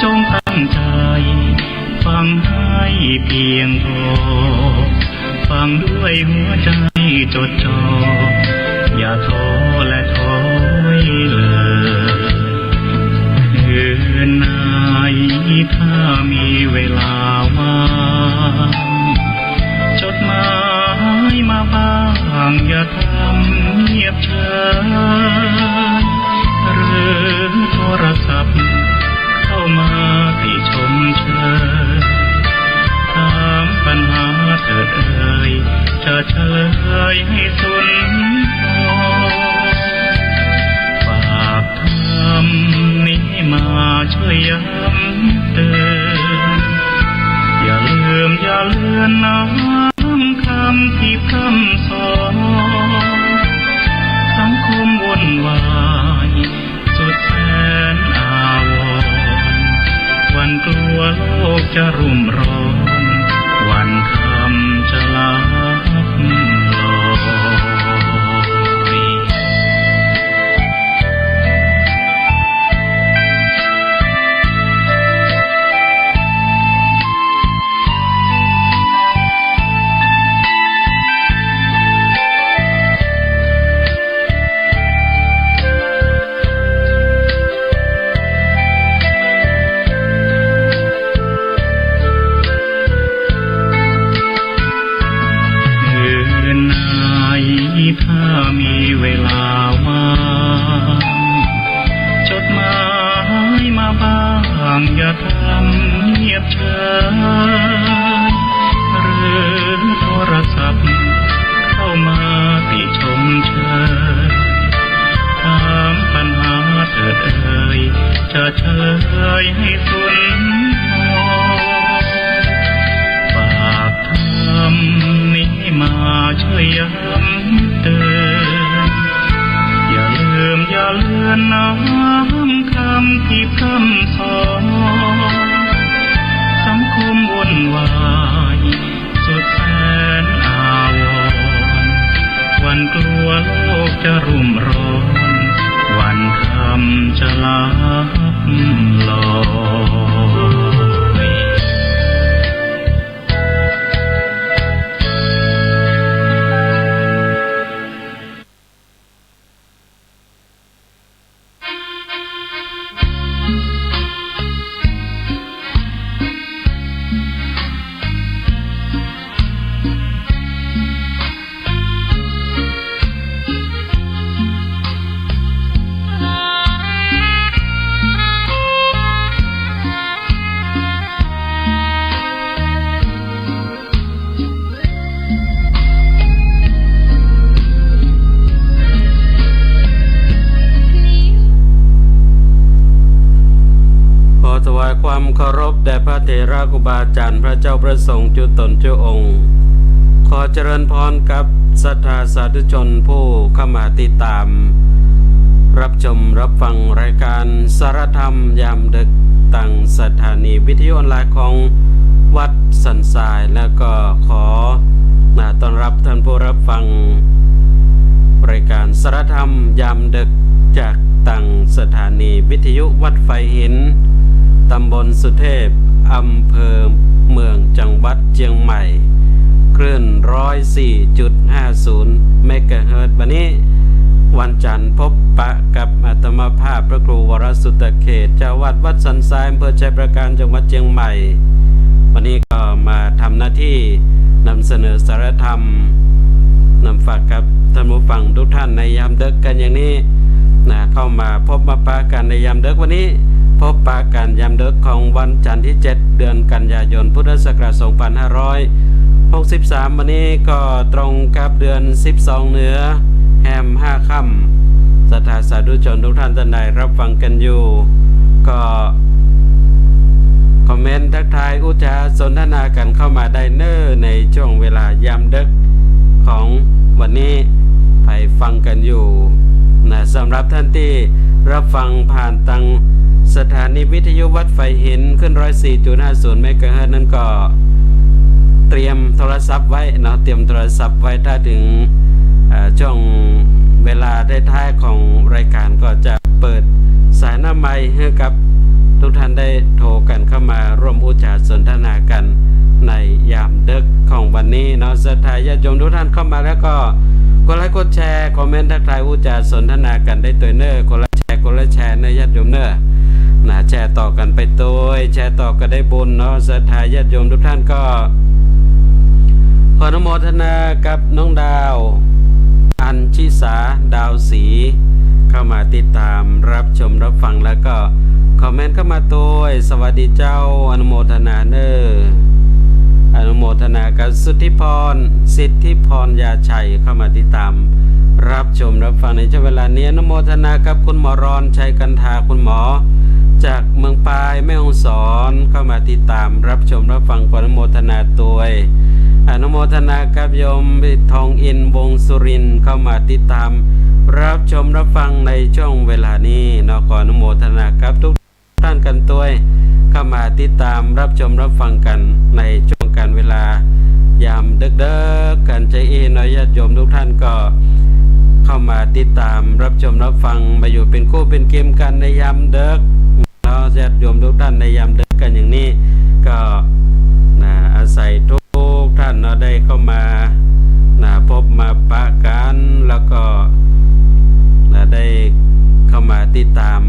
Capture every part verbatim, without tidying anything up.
จงตั้งใจ๋ฟังหื้อเปียงปอ ฟังด้วยหัวใจ๋จดจ่อ อย่าท้อและถอยเลย คืนไหนถ้ามีเวลาว่าง จดหมายมาบ้าง อย่าทำเงียบเฉย หรือโทรศัพท์เข้ามาติชมเชย ถามปัญหาเถิดเอ่ย จะเฉลยให้สุนทร ฝากธรรมนี้มาช่วยย้ำเตือน อย่าลืมอย่าเลือนน้อมคำที่พร่ำสอน สังคมวุ่นวายสุดแสนอาวรณ์ หวั่นกลัวโลกจะรุ่มร้อน หวั่นธรรมจะลับลอย คืนไหนถ้ามีเวลาว่าง จดหมายมาบ้าง อย่าทำเงียบเฉย หรือโทรศัพท์เข้ามาติชมเชย ถามปัญหาเถิดเอ่ย จะเฉลยให้สุนทร ฝากธรรมนี้มาช่วยย้ำเตือน อย่าลืมอย่าเลือนน้อมคำที่พร่ำสอน สังคมวุ่นวายสุดแสนอาวรณ์ หวั่นกลัวโลกจะรุ่มร้อน หวั่นธรรมจะลับลอย ขอถวายความเคารพแด่พระเถระครูบาอาจ๋ารย์ พระเจ้าพระสงฆ์จุ๊ต๋นจุ๊องค์ ขอเจริญพรกับศรัทธาสาธุชนผู้เข้ามาติดตาม รับชมรับฟังรายการสารธรรมยามดึก ตางสถานีวิทยุออนไลน์ของวัดสันทราย แล้วก็ขอ นะ ต้อนรับท่านผู้รับฟังรายการสารธรรมยามดึกจากตางสถานีวิทยุวัดไฟหิน ตำบลสุเทพ อำเภอเมือง จังหวัดเจียงใหม่ คลื่นร้อยสี่จุดห้าศูนย์เมกะเฮิรตซ์ วันนี้วันจันทร์ พบปะกับอาตมาภาพพระครูวรสุตเขต เจ้าอาวาสวัดสันทราย อำเภอชัยปราการ จังหวัดเจียงใหม่ วันนี้ก็มาทำหน้าที่นำเสนอสารธรรม นำฝากกับท่านผู้ฟังทุกท่านในยามดึกกันอย่างนี้ นะ เข้ามาพบมาปะกันในยามดึกวันนี้ พบปะกันยามดึกของวันจันทร์ที่เจ็ด เดือนกันยายน พุทธศักราชสองพันห้าร้อยหกสิบสาม วันนี้ก็ตรงกับเดือนสิบสองเหนือ แฮมห้าค่ำ ศรัทธาสาธุชนทุกท่านท่านใดรับฟังกันอยู่ ก็คอมเมนต์ทักทายอุจจาสนทนากันเข้ามาได้เน้อ ในช่วงเวลายามดึกของวันนี้ ไปฟังกันอยู่นะ สำหรับท่านที่รับฟังผ่านตางสถานีวิทยุวัดไฟหิน คลื่นร้อยสี่จุดห้าศูนย์เมกะเฮิรตซ์นั้นก็เตรียมโทรศัพท์ไว้เนาะ เตรียมโทรศัพท์ไว้ ถ้าถึง เอ่อ ช่วงเวลาท้ายๆของรายการก็จะเปิดสายหน้าไมค์หื้อกับ ทุกท่านได้โทรกันเข้ามาร่วมอู้จ๋าสนทนากันในยามดึกของวันนี้เนาะ ศรัทธาญาติโยมทุกท่านเข้ามาแล้วก็กดไลก์กดแชร์ คอมเมนต์ทักทายอู้จ๋าสนทนากันได้ตวยเน่อ คนละแชร์ คนละแชร์เน่อญาติโยมเน่อ นะ แชร์ต่อกันไปตวย แชร์ต่อก็ได้บุญเนาะ ศรัทธาญาติโยมทุกท่านก็ ขออนุโมทนากับน้องดาว อัญชิสา ดาวศรี เข้ามาติดตามรับชมรับฟัง แล้วก็คอมเมนต์เข้ามาตวย สวัสดีเจ้า อนุโมทนาเน่อ อนุโมทนากับสุทธิพร สิทธิพร ยาชัย เข้ามาติดตามรับชมรับฟังในช่วงเวลานี้ อนุโมทนากับคุณหมอรอน ชัยกันธา คุณหมอจากเมืองปาย แม่ฮ่องสอน เข้ามาติดตามรับชมรับฟัง ขออนุโมทนาตวย อนุโมทนากับโยมทองอินทร์ วงศ์สุรินทร์ เข้ามาติดตามรับชมรับฟังในช่วงเวลานี้เนาะ ขออนุโมทนากับทุกท่านกันตวย เข้ามาติดตามรับชมรับฟังกันในช่วงการเวลายามดึกๆ กันจะอี้เนาะ ญาติโยมทุกท่านก็เข้ามาติดตามรับชมรับฟัง มาอยู่เป๋นกู้เป๋นเกมกันในยามดึก เนาะ ญาติโยมทุกท่านในยามดึกกันอย่างนี้ ก็ นะ อาศัยทุกท่านเนาะ ได้เข้ามา นะ พบมาปะกัน แล้วก็ นะ ได้เข้ามาติดตาม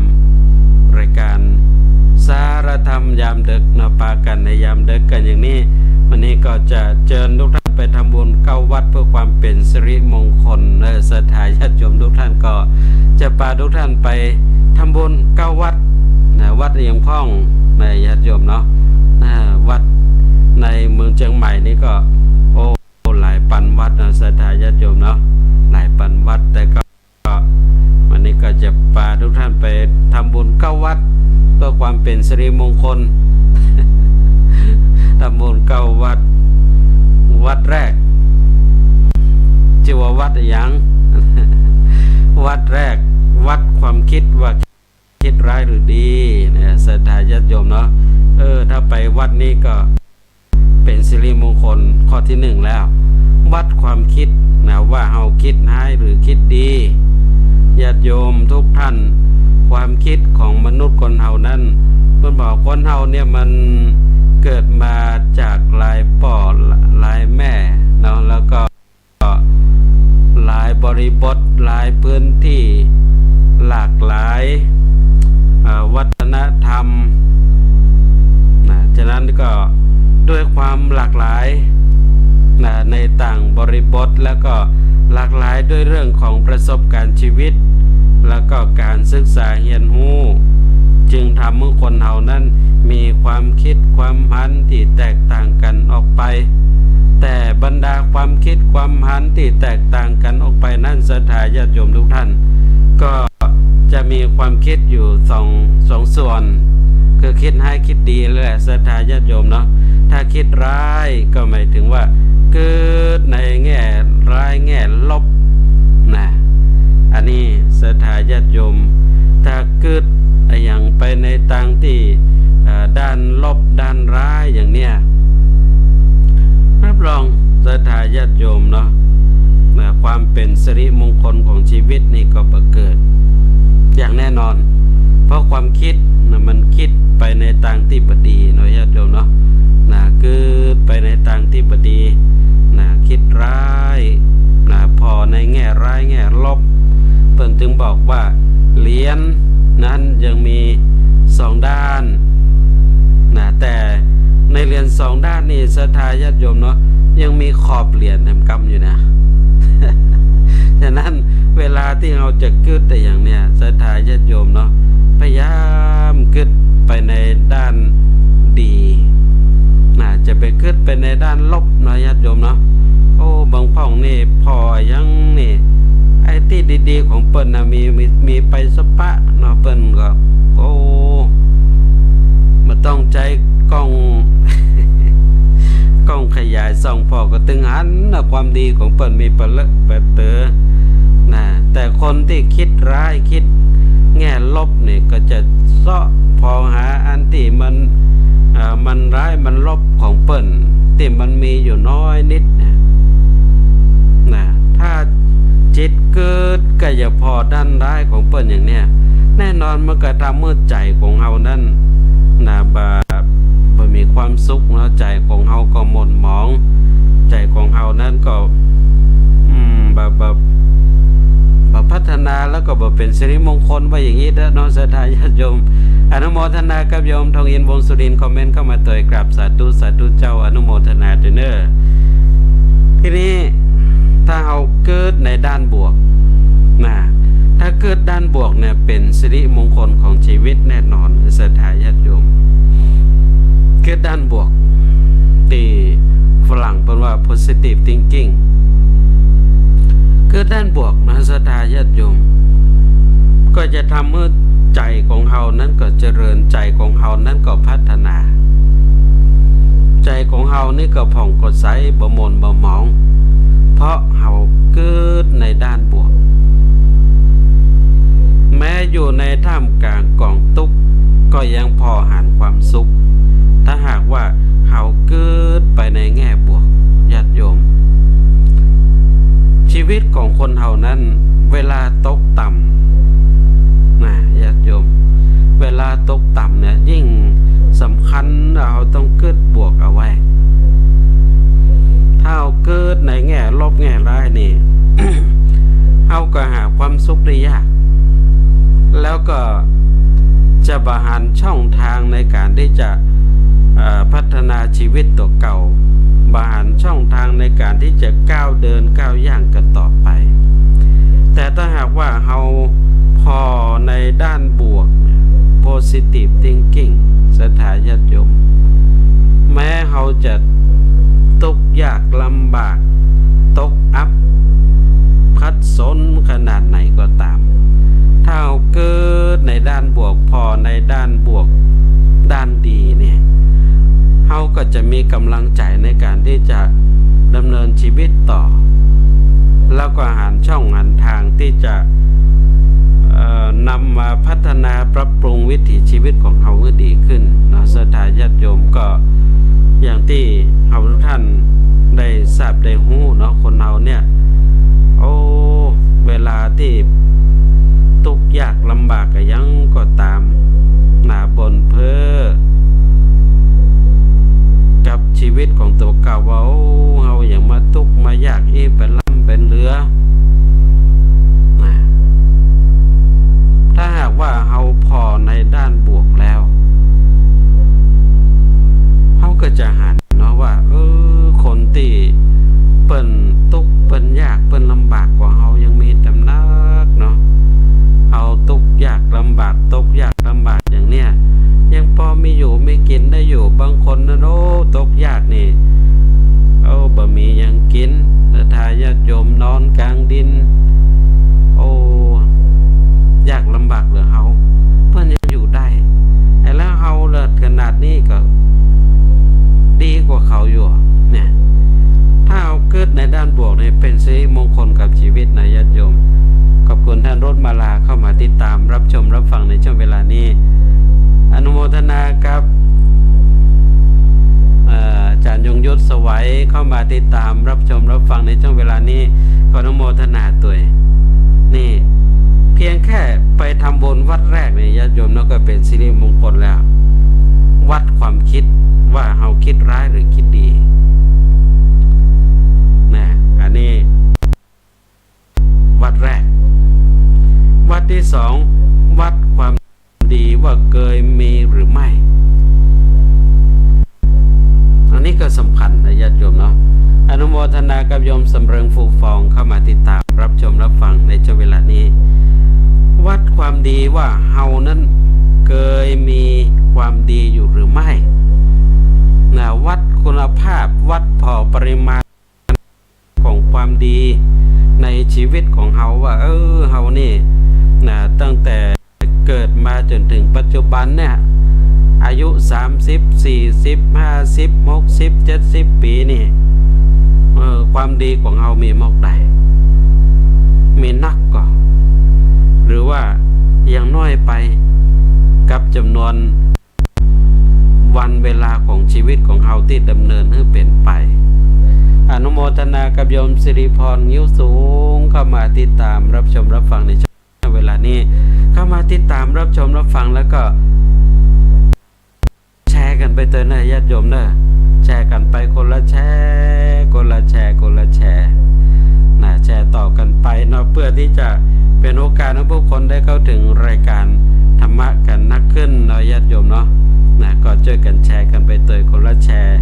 รายการสารธรรมยามดึกเนาะ ปะกันในยามดึกกันอย่างนี้ วันนี้ก็จะเจิญทุกท่านไปทำบุญเก้าวัดเพื่อความเป๋นสิริมงคลเนาะ ศรัทธาญาติโยมทุกท่านก็จะปาทุกท่านไปทำบุญเก้าวัดนะ วัดอะหยังพ่องนะ ญาติโยมเนาะ นะ วัดในเมืองเจียงใหม่นี่ก็ โอ้ หลายปันวัดนะ ศรัทธาญาติโยมเนาะ หลายปันวัด แต่ก็ วันนี้ก็จะปาทุกท่านไปทำบุญเก้าวัดเพื่อความเป๋นสิริมงคล ทำบุญเก้าวัด วัดแรก จื้อว่าวัดอะหยัง วัดแรก วัดความคิดว่า คิดร้ายหรือดีนะ ศรัทธาญาติโยมเนาะ เออ ถ้าไปวัดนี้ก็เป๋นสิริมงคลข้อตี้นึ่งแล้ว วัดความคิดนะ ว่าเฮาคิดฮ้ายหรือคิดดี ญาติโยมทุกท่าน ความคิดของมนุษย์คนเฮานั้น เปิ้นบอกคนเฮาเนี่ยมันเกิดมาจากหลายป้อหลายแม่เนาะ แล้วก็ หลายบริบท หลายพื้นตี้ หลากหลาย เอ่อ วัฒนธรรม นะ ฉะนั้นก็ด้วยความหลากหลาย นะ ในต่างบริบท แล้วก็หลากหลายด้วยเรื่องของประสบการณ์ชีวิต แล้วก็การศึกษาเฮียนฮู้ จึงทำหื้อคนเฮานั้นมีความคิดความหันตี้แตกต่างกั๋นออกไป แต่บรรดาความคิดความหันตี้แตกต่างกั๋นออกไปนั้น ศรัทธาญาติโยมทุกท่าน ก็จะมีความคิดอยู่สอง สองส่วน คือคิดฮ้ายคิดดีแหละ ศรัทธาญาติโยมเนาะ ถ้าคิดร้ายก็หมายถึงว่ากึ๊ดในแง่ร้ายแง่ลบนะ อันนี้ศรัทธาญาติโยม ถ้ากึ๊ดอะหยังไปในตางตี้ เอ่อ ด้านลบด้านร้ายอย่างเนี้ย รับรองศรัทธาญาติโยมเนาะ นะ ความเป๋นสิริมงคลของชีวิตนี่ก็บ่เกิดอย่างแน่นอน เพราะความคิดนะ มันคิดไปในตางตี้บ่ดีเนาะ ญาติโยมเนาะ นะ กึ๊ดไปในตางตี้บ่ดี นะ คิดร้าย นะ ผ่อในแง่ร้ายแง่ลบ เปิ้นจึงบอกว่าเหรียญนั้นยังมีสองด้าน นะ แต่ในเหรียญสองด้านนี่ ศรัทธาญาติโยมเนาะ ยังมีขอบเหรียญแหมกำอยู่นะ ฉะนั้นเวลาตี้เฮาจะกึ๊ดอะหยังเนี่ย ศรัทธาญาติโยมเนาะ พยายามกึ๊ดไปในด้านดี นะ จะไปกึ๊ดไปในด้านลบเนาะ ญาติโยมเนาะ โอ้ บางพ่องนี่ ผ่ออะหยังนี่ ไอ้ตี้ดีๆ ของเปิ้นนะ มี มี มีไปสะปะเนาะ เปิ้นก็ โอ้ บ่ต้องใจ๊กล้อง กล้องขยายส่องผ่อก็ตึงหันนะ ความดีของเปิ้นมีปะเลอะปะเต๋อ นะ แต่คนตี้คิดร้าย คิดแง่ลบนี่ก็จะเซาะผ่อหาอันตี้มัน เอ่อ มันร้ายมันลบของเปิ้น ตี้มันมีอยู่น้อยนิดเนี่ย นะ ถ้าจิตกึ๊ดก็จะผ่อด้านร้ายของเปิ้นอย่างเนี้ย แน่นอนมันก็ทำหื้อใจ๋ของเฮานั้น เป็นสิริมงคลว่าอย่างนี้เถอะเนาะ ศรัทธาญาติโยม อนุโมทนากับโยมทองอินทร์ วงศ์สุรินทร์ คอมเมนต์เข้ามาตวย กราบสาธุ สาธุเจ้า อนุโมทนาตวยเน่อ ทีนี้ถ้าเฮาเกิดในด้านบวกนะ ถ้าเกิดด้านบวกเนี่ยเป็นสิริมงคลของชีวิตแน่นอน ศรัทธาญาติโยม เกิดด้านบวก ตี้ฝรั่งเปิ้นว่า positive thinking เกิดด้านบวกนะ ศรัทธาญาติโยม ก็จะทำหื้อใจ๋ของเฮานั้นก็เจริญ ใจ๋ของเฮานั้นก็พัฒนา ใจ๋ของเฮานี่ก็ผ่องก็ใส บ่หม่นบ่หมอง เพราะเฮาเกิดในด้านบวก แม้อยู่ในท่ามกลางก๋องตุ๊กข์ ก็ยังผ่อหันความสุข ถ้าหากว่าเฮาเกิดไปในแง่บวก ญาติโยม ชีวิตของคนเฮานั้น เวลาตกต่ำนะ ญาติโยม เวลาตกต่ำเนี่ยยิ่งสำคัญ เฮาต้องเกิดบวกเอาไว้ ถ้าเฮาเกิดในแง่ลบแง่ร้ายนี่ เฮาก็หาความสุขได้ยาก แล้วก็จะบ่หันช่องทางในก๋านตี้จะ เอ่อ พัฒนาชีวิตตั๋วเก่า บ่หันช่องทางในก๋านตี้จะก้าวเดินก้าวย่างกั๋นต่อไป แต่ถ้าหากว่าเฮาผ่อในด้านบวก positive thinking ศรัทธาญาติโยม แม้เฮาจะตุ๊กข์ยากลำบาก ตกอับขัดสนขนาดไหนก็ต๋าม ถ้าเฮาเกิดในด้านบวก ผ่อในด้านบวก ด้านดีเนี่ย เฮาก็จะมีก๋ำลังใจ๋ในก๋านตี้จะดำเนินชีวิตต่อ แล้วก็หันช่องหันทางตี้จะ เอ่อ นำมาพัฒนาปรับปรุงวิถีชีวิตของเฮาหื้อดีขึ้นเนาะ ศรัทธาญาติโยม ก็อย่างตี้เฮาทุกท่านได้ทราบได้ฮู้เนาะ คนเฮาเนี่ย โอ้ เวลาตี้ตุ๊กข์ยากลำบากกะหยังก็ต๋าม หน้าบ่นเพ้อ กับชีวิตของตั๋วเก่าว่า โอ้ เฮาหยังมาตุ๊กข์มายากอี้ เป๋นร่ำเป๋นเหลือนะ ถ้าหากว่าเฮาผ่อในด้านบวกแล้ว เฮาก็จะหันเนาะว่า เออ คนตี้เปิ้นตุ๊กข์เปิ้นยากเปิ้นลำบากกว่าเฮายังมีตำนักเนาะ เฮาตุ๊กข์ยากลำบาก ตกยากลำบากอย่างเนี้ย ยังปอมีอยู่มีกิ๋นได้อยู่ บางคนนะโอ้ ตกยากนี่ โอ้ บ่มีหยังกิ๋น ศรัทธาญาติโยม นอนก๋างดิน โอ้ ยากลำบากเหลือเฮา เปิ้นยังอยู่ได้ ไอ้แล้วเฮาเลิศขนาดนี้ก็ดีกว่าเขาอยู่เนี่ย ถ้าเฮาเกิดในด้านบวกเนี่ย เป๋นสิริมงคลกับชีวิตนะญาติโยม ขอบคุณท่านรถมาลาเข้ามาติดต๋ามรับชมรับฟังในช่วงเวลานี้ อนุโมทนากับ เอ่อ อาจ๋ารย์ยงยุทธ สวัย เข้ามาติดต๋ามรับชมรับฟังในช่วงเวลานี้ ขออนุโมทนาตวย นี่ เพียงแค่ไปทำบุญวัดแรกเนี่ย ญาติโยมเนาะ ก็เป๋นสิริมงคลแล้ว วัดความคิดว่าเฮาคิดร้ายหรือคิดดี นะ อันนี้ วัดแรก วัดตี้สอง วัดความดีว่าเกยมีหรือไม่ อันนี้ก็สำคัญนะญาติโยมเนาะ อนุโมทนากับโยมสำเริง ฟูฟอง เข้ามาติดต๋ามรับชมรับฟังในช่วงเวลานี้ วัดความดีว่าเฮานั้นเกยมีความดีอยู่หรือไม่ นะ วัดคุณภาพ วัดผ่อปริมาณ ของความดีในชีวิตของเฮาว่า เออ เฮานี่นะ ตั้งแต่เกิดมาจ๋นเถิงปัจจุบันเนี่ย อายุสามสิบ สี่สิบ ห้าสิบ หกสิบ เจ็ดสิบปี๋นี่ เออ ความดีของเฮามีมอกใด มีนักก่อ หรือว่ายังน้อยไปกับจ๋ำนวน วันเวลาของชีวิตของเฮาตี้ดำเนินหื้อเป๋นไป อนุโมทนากับโยมสิริพร งิ้วสูง เข้ามาติดต๋ามรับชมรับฟังในช่วงเวลานี้ เข้ามาติดต๋ามรับชมรับฟังแล้วก็แชร์กั๋นไปเต๊อะนะญาติโยมเนอะ แชร์กั๋นไปคนละแชร์ คนละแชร์ คนละแชร์ นะ แชร์ต่อกั๋นไปเนาะ เพื่อตี้จะ เป๋นโอกาสหื้อผู้คนได้เข้าเถิงรายก๋านธรรมะกั๋นนักขึ้นเนาะญาติโยมเนาะ นะ ก็จ้วยกั๋นแชร์กั๋นไปตวยคนละแชร์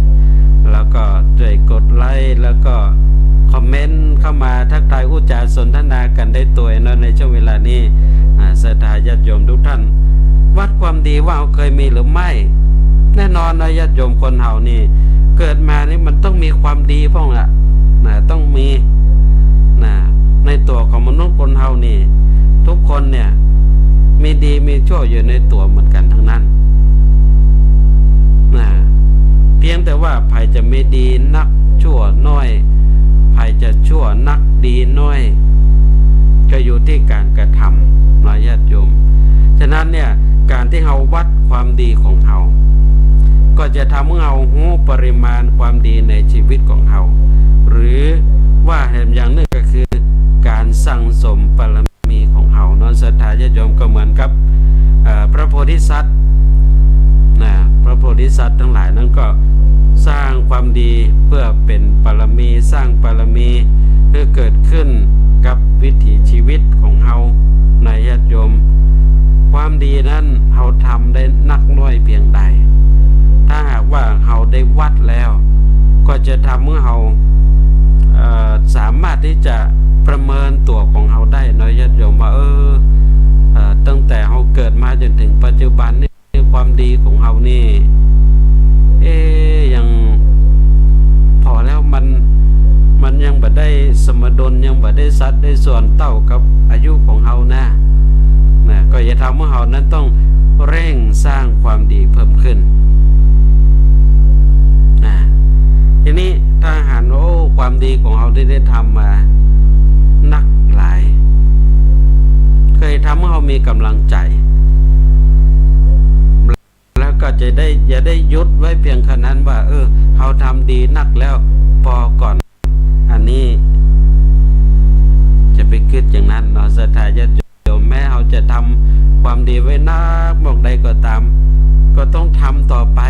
แล้วก็จ้วยกดไลก์ แล้วก็คอมเมนต์เข้ามาทักทายอู้จ๋าสนทนากั๋นได้ตวยเนาะ ในช่วงเวลานี้ อ่า ศรัทธาญาติโยมทุกท่าน วัดความดีว่าเฮาเกยมีหรือไม่ แน่นอนนะญาติโยม คนเฮานี่เกิดมานี่มันต้องมีความดีพ่องละ นะ ต้องมี นะ ในตั๋วของมนุษย์คนเฮานี่ ทุกคนเนี่ยมีดีมีชั่วอยู่ในตั๋วเหมือนกั๋นทั้งนั้น นะ เพียงแต่ว่าใผจะมีดีนักชั่วน้อย ใผจะชั่วนักดีน้อย ก็อยู่ตี้ก๋านกระทำนะญาติโยม ฉะนั้นเนี่ย ก๋านตี้เฮาวัดความดีของเฮา ก็จะทำหื้อเฮาฮู้ปริมาณความดีในชีวิตของเฮา หรือว่าแหมอย่างนึ่งก็คือก๋านสั่งสมบารมีของเฮาเนาะ ศรัทธาญาติโยม ก็เหมือนกับ เอ่อ พระโพธิสัตว์ นะ พระโพธิสัตว์ตังหลายนั้นก็สร้างความดีเพื่อเป๋นบารมี สร้างบารมีหื้อเกิดขึ้นกับวิถีชีวิตของเฮานะญาติโยม ความดีนั้นเฮาทำได้นักน้อยเพียงใด ถ้าหากว่าเฮาได้วัดแล้ว ก็จะทำหื้อเฮา เอ่อ สามารถตี้จะประเมินตั๋วของเฮาได้เนาะญาติโยม ว่า เออ เอ่อ ตั้งแต่เฮาเกิดมาจ๋นเถิงปัจจุบันนี่ ความดีของเฮานี่ เอ๊ะ ยัง ผ่อแล้วมัน มันยังบ่ได้สมดุล ยังบ่ได้สัดได้ส่วนเต้ากับอายุของเฮานะ นะ ก็จะทำหื้อเฮานั้นต้องเร่งสร้างความดีเพิ่มขึ้น นะ ทีนี้ถ้าหันว่า โอ้ ความดีของเฮาตี้ได้ทำมานักหลาย เกยทำหื้อเฮามีก๋ำลังใจ๋ แล้วก็จะได้ อย่าได้หยุดไว้เพียงแค่นั้นว่า เออ เฮาทำดีนักแล้ว ปอก่อน อันนี้จะไปกึ๊ดอย่างนั้นเนาะ ศรัทธาญาติโยม แม้เฮาจะทำความดีไว้นักหม่องใดก็ต๋าม ก็ต้องทำต่อไป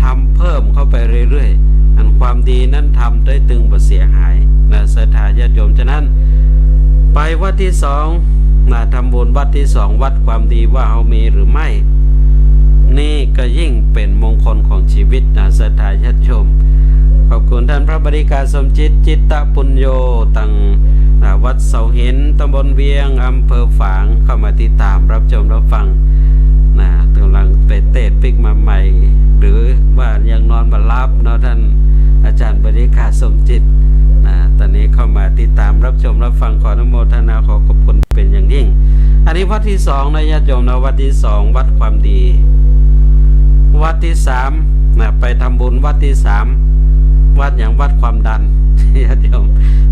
ทำเพิ่มเข้าไปเรื่อยๆ อันความดีนั้นทำได้ตึงบ่เสียหายนะ ศรัทธาญาติโยม ฉะนั้น ไปวัดตี้สอง นะ ทำบุญวัดตี้สอง วัดความดีว่าเฮามีหรือไม่ นี่ก็ยิ่งเป๋นมงคลของชีวิตนะ ศรัทธาญาติโยม ขอบคุณต้านพระบดีกาสมจิต จิตตปุญโญ ตัง อ่า วัดเสาหิน ตำบลเวียง อำเภอฝาง เข้ามาติดต๋ามรับชมรับฟัง นะ ก่ำลังไปเตสปิ๊กมาใหม่ หรือว่ายังนอนบ่หลับเนาะ ต้านอาจ๋ารย์บดีกาสมจิต นะ ต๋อนนี้เข้ามาติดต๋ามรับชมรับฟัง ขออนุโมทนา ขอขอบคุณเป๋นอย่างยิ่ง อันนี้วัดตี้สองนะญาติโยมนะ วัดตี้สอง วัดความดี วัดตี้สามนะ ไปทำบุญวัดตี้สาม วัดหยัง วัดความดัน ญาติโยม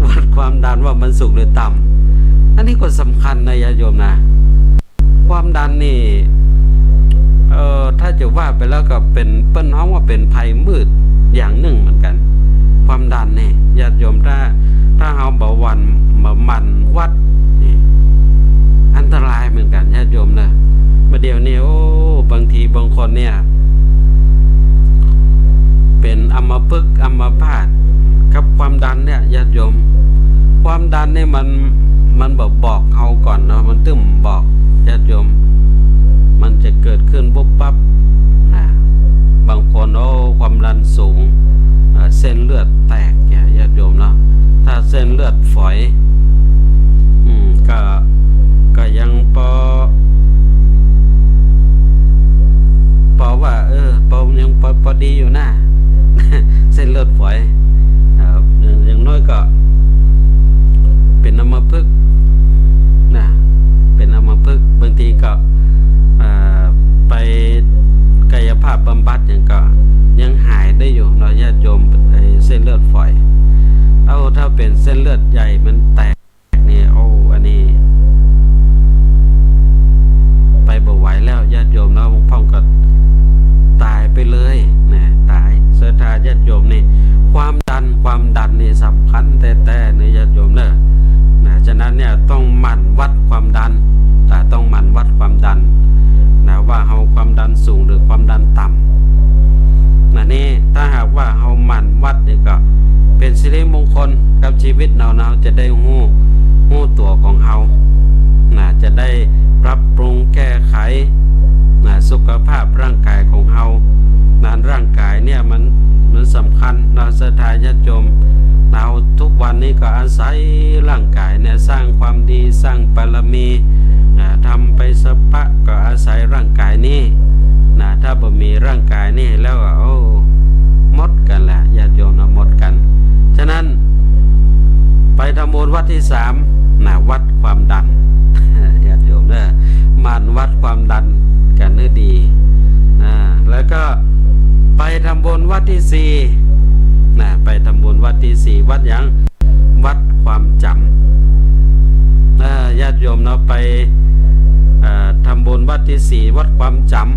วัดความดันว่ามันสูงหรือต่ำ อันนี้ก็สำคัญนะญาติโยมนะ ความดันนี่ เอ่อ ถ้าจะว่าไปแล้วก็เป๋น เปิ้นฮ้องว่าเป๋นภัยมืดอย่างนึ่งเหมือนกั๋น ความดันนี่ญาติโยม ถ้า ถ้าเฮาบ่หวั่น บ่หมั่นวัดนี่ อันตรายเหมือนกั๋นญาติโยมเนาะ บ่าเดี่ยวนี้ โอ้ บางทีบางคนเนี่ย เป๋นอัมพฤกษ์อัมพาตกับความดันเนี่ยญาติโยม ความดันเนี่ยมัน มันบ่บอกเฮาก่อนเนาะ มันตึ้มบอกญาติโยม มันจะเกิดขึ้นปุ๊บปั๊บนะ บางคน โอ้ ความดันสูง เอ่อ เส้นเลือดแตกเนี่ยญาติโยมเนาะ ถ้าเส้นเลือดฝอย อืม ก็ ก็ยังปอ ปอว่า เออ ปอยังปอ ปอดีอยู่นะ เส้นเลือดฝอย เอ่อ อย่าง อย่างน้อยก็เป๋นอัมพฤกษ์นะ เป๋นอัมพฤกษ์ บางทีก็ เอ่อ ไปกายภาพบำบัดหยังก็ยังหายได้อยู่เนาะญาติโยม ไอ้เส้นเลือดฝอย เอา ถ้าเป๋นเส้นเลือดใหญ่มันแตก นี่ โอ้ อันนี้ ไปบ่ไหวแล้วญาติโยมเนาะ บางพ่องก็ต๋ายไปเลยนะ ต๋าย ศรัทธาญาติโยมนี่ ความดัน ความดันนี่สำคัญแต๊ๆ เนาะญาติโยมเนาะ นะ ฉะนั้นเนี่ยต้องหมั่นวัดความดัน นะ ต้องหมั่นวัดความดัน นะ ว่าเฮาความดันสูงหรือความดันต่ำ นะ นี่ถ้าหากว่าเฮาหมั่นวัดนี่ก็เป๋นสิริมงคลกับชีวิตเฮานะ เฮาจะได้ฮู้ ฮู้ตั๋วของเฮา ได้ปรับปรุงแก้ไข นะ สุขภาพร่างกายของเฮา นะ ร่างกายเนี่ยมัน มันสำคัญเนาะ ศรัทธาญาติโยม เฮาทุกวันนี้ก็อาศัยร่างกายเนี่ยสร้างความดี สร้างบารมี นะ ทำไปสะปะก็อาศัยร่างกายนี้ นะ ถ้าบ่มีร่างกายนี้แล้วก็ โอ้ หมดกั๋นแหละ ญาติโยมนะ หมดกั๋น ฉะนั้น ไปทำบุญวัดตี้สาม นะ วัดความดัน ญาติโยมเด้อ หมั่นวัดความดันกั๋นหื้อดี นะ แล้วก็ไปทำบุญวัดตี้สี่ นะ ไปทำบุญวัดตี้สี่ วัดหยัง วัดความจ๋ำ เออ ญาติโยมเนาะ ไป เอ่อ ทำบุญวัดตี้สี่ วัดความจ๋ำ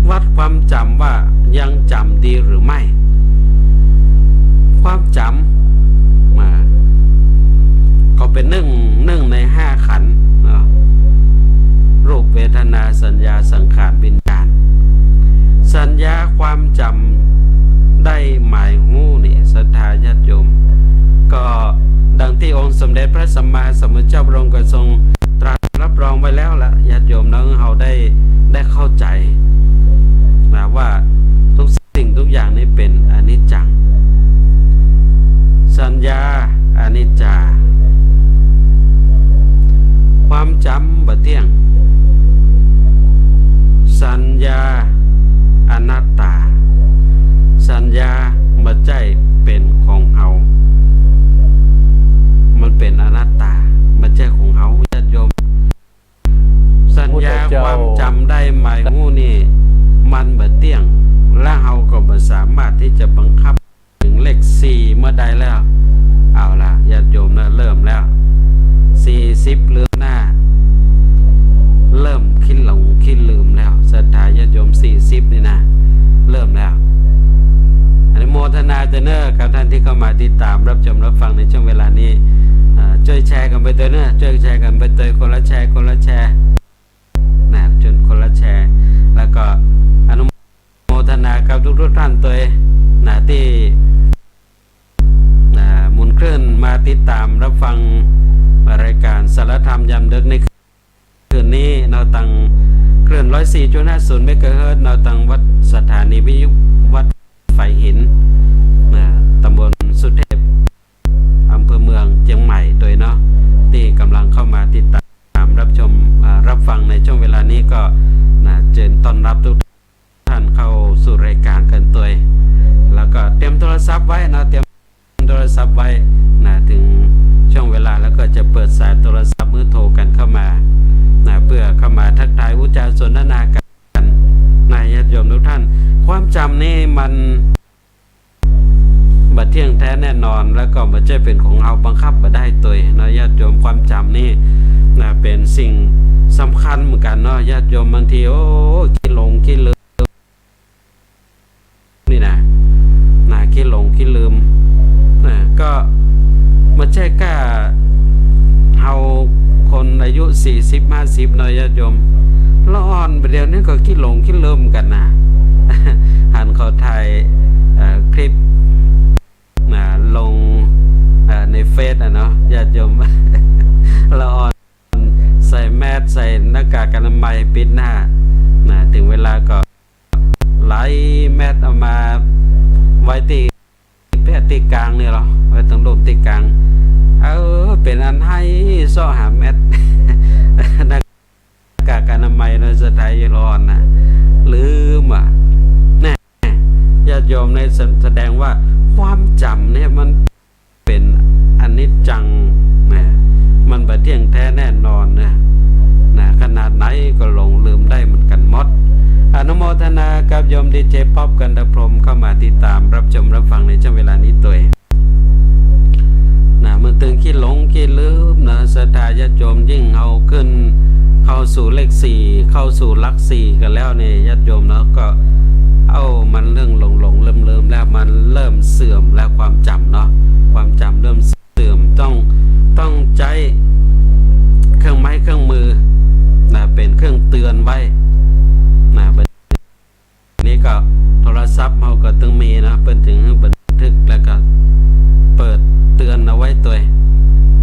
วัดความจ๋ำว่ายังจ๋ำดีหรือไม่ ความจ๋ำ อ่า ก็เป๋นนึ่ง นึ่งในห้าขันธ์เนาะ รูป เวทนา สัญญา สังขาร วิญญาณ สัญญาความจ๋ำได้หมายฮู้นี่ ศรัทธาญาติโยม ก็ดังตี้องค์สมเด็จพระสัมมาสัมพุทธเจ้าพระองค์ก็ทรงตรัสรับรองไว้แล้วละ ญาติโยมเนาะ เฮาได้ ได้เข้าใจ๋ นะ ว่าทุกสิ่งทุกอย่างนี้เป๋นอนิจจัง สัญญาอนิจจา ความจ๋ำบ่เตี้ยง สัญญาอนัตตา สัญญาบ่ใจ้เป๋นของเฮา มันเป๋นอนัตตา บ่ใจ้ของเฮา ญาติโยม สัญญาความจ๋ำได้หมายฮู้นี่ มันบ่เตี้ยง และเฮาก็บ่สามารถตี้จะบังคับ เถิงเลขสี่เมื่อใดแล้ว เอาละญาติโยมนะ เริ่มแล้ว สี่สิบลืมหน้า เริ่มขี้หลงขี้ลืมแล้ว ศรัทธาญาติโยม สี่สิบนี่นะ เริ่มแล้ว อนุโมทนาตวยเน่อ กับท่านตี้เข้ามาติดต๋ามรับชมรับฟังในช่วงเวลานี้ อ่า จ้วยแชร์กั๋นไปตวยเน่อ จ้วยแชร์กั๋นไปตวย คนละแชร์ คนละแชร์ นะ จนคนละแชร์ แล้วก็อนุโมทนากับทุกๆ ท่านตวย นะ ตี้ นะ หมุนเครื่องมาติดต๋ามรับฟังรายการสารธรรมยามดึกในคืนนี้เนาะ ตางคลื่น ร้อยสี่จุดห้าศูนย์ เมกะเฮิรตซ์เนาะ ตางวัด สถานีวิทยุวัดฝายหิน นะ ตำบลสุเทพ อำเภอเมืองเจียงใหม่ตวยเนาะ ตี้ก่ำลังเข้ามาติดต๋ามรับชม อ่า รับฟังในช่วงเวลานี้ก็ นะ เจิญต้อนรับทุกท่านเข้าสู่รายการกั๋นตวย แล้วก็เตรียมโทรศัพท์ไว้นะ เตรียมโทรศัพท์ไว้นะ เถิงช่วงเวลาแล้วก็จะเปิดสายโทรศัพท์เพื่อโทรกั๋นเข้ามานะ เพื่อเข้ามาทักทายอู้จ๋าสนทนากั๋นนะ ญาติโยมทุกท่าน ความจ๋ำนี่มัน บ่เตี้ยงแท้แน่นอน แล้วก็บ่ใจ้เป๋นของเฮา บังคับบ่ได้ตวยเนาะ ญาติโยม ความจ๋ำนี่นะ เป๋นสิ่งสำคัญเหมือนกั๋นเนาะ ญาติโยม บางที โอ้ ขี้หลงขี้ลืมนี่นะ นะ ขี้หลงขี้ลืม นะ ก็บ่ใจ้ก้าเฮาคนอายุสี่สิบห้าสิบเนาะ ญาติโยม ละอ่อนบ่าเดี่ยวนี้ก็ขี้หลงขี้ลืมกั๋นนะ หันเขาถ่าย เอ่อ คลิป นะ ลง เอ่อ ในเฟซอะเนาะ ญาติโยม ละอ่อนใส่แมส ใส่หน้ากากอนามัยปิดหน้า นะ เถิงเวลาก็ไล่แมสเอามาไว้ตี้ แพะตี้กางนี่เหรอ ไว้ตรงร่มตี้กาง เออ เป๋นอันไห้เซาะหาแมส หน้ากากอนามัยในสถานที่ร้อนนะ ลืมอ่ะ แน่ ญาติโยม ในแสดงว่าความจ๋ำเนี่ยมันเป๋นอนิจจังนะ มันบ่เตี้ยงแท้แน่นอนนะ นะ ขนาดไหนก็หลงลืมได้เหมือนกั๋นหมด อนุโมทนากับโยมดีเจป๊อป กันทพรหม เข้ามาติดต๋ามรับชมรับฟังในช่วงเวลานี้ตวย นะ มันตึงขี้หลงขี้ลืมนะ ศรัทธาญาติโยม ยิ่งเฮาขึ้นเข้าสู่เลขสี่ เข้าสู่หลักสี่กั๋นแล้วเนี่ย ญาติโยมเนาะ ก็ เอ้า มันเริ่มหลงหลงลืมลืมแล้ว มันเริ่มเสื่อมแล้ว ความจ๋ำเนาะ ความจ๋ำเริ่มเสื่อม ต้อง ต้องใจ๊เครื่องไม้เครื่องมือนะ เป๋นเครื่องเตือนไว้นะ นี่ก็โทรศัพท์เฮาก็ตึงมีนะ เปิ้นเถิงหื้อบันทึกแล้วก็เปิดเตือนเอาไว้ตวย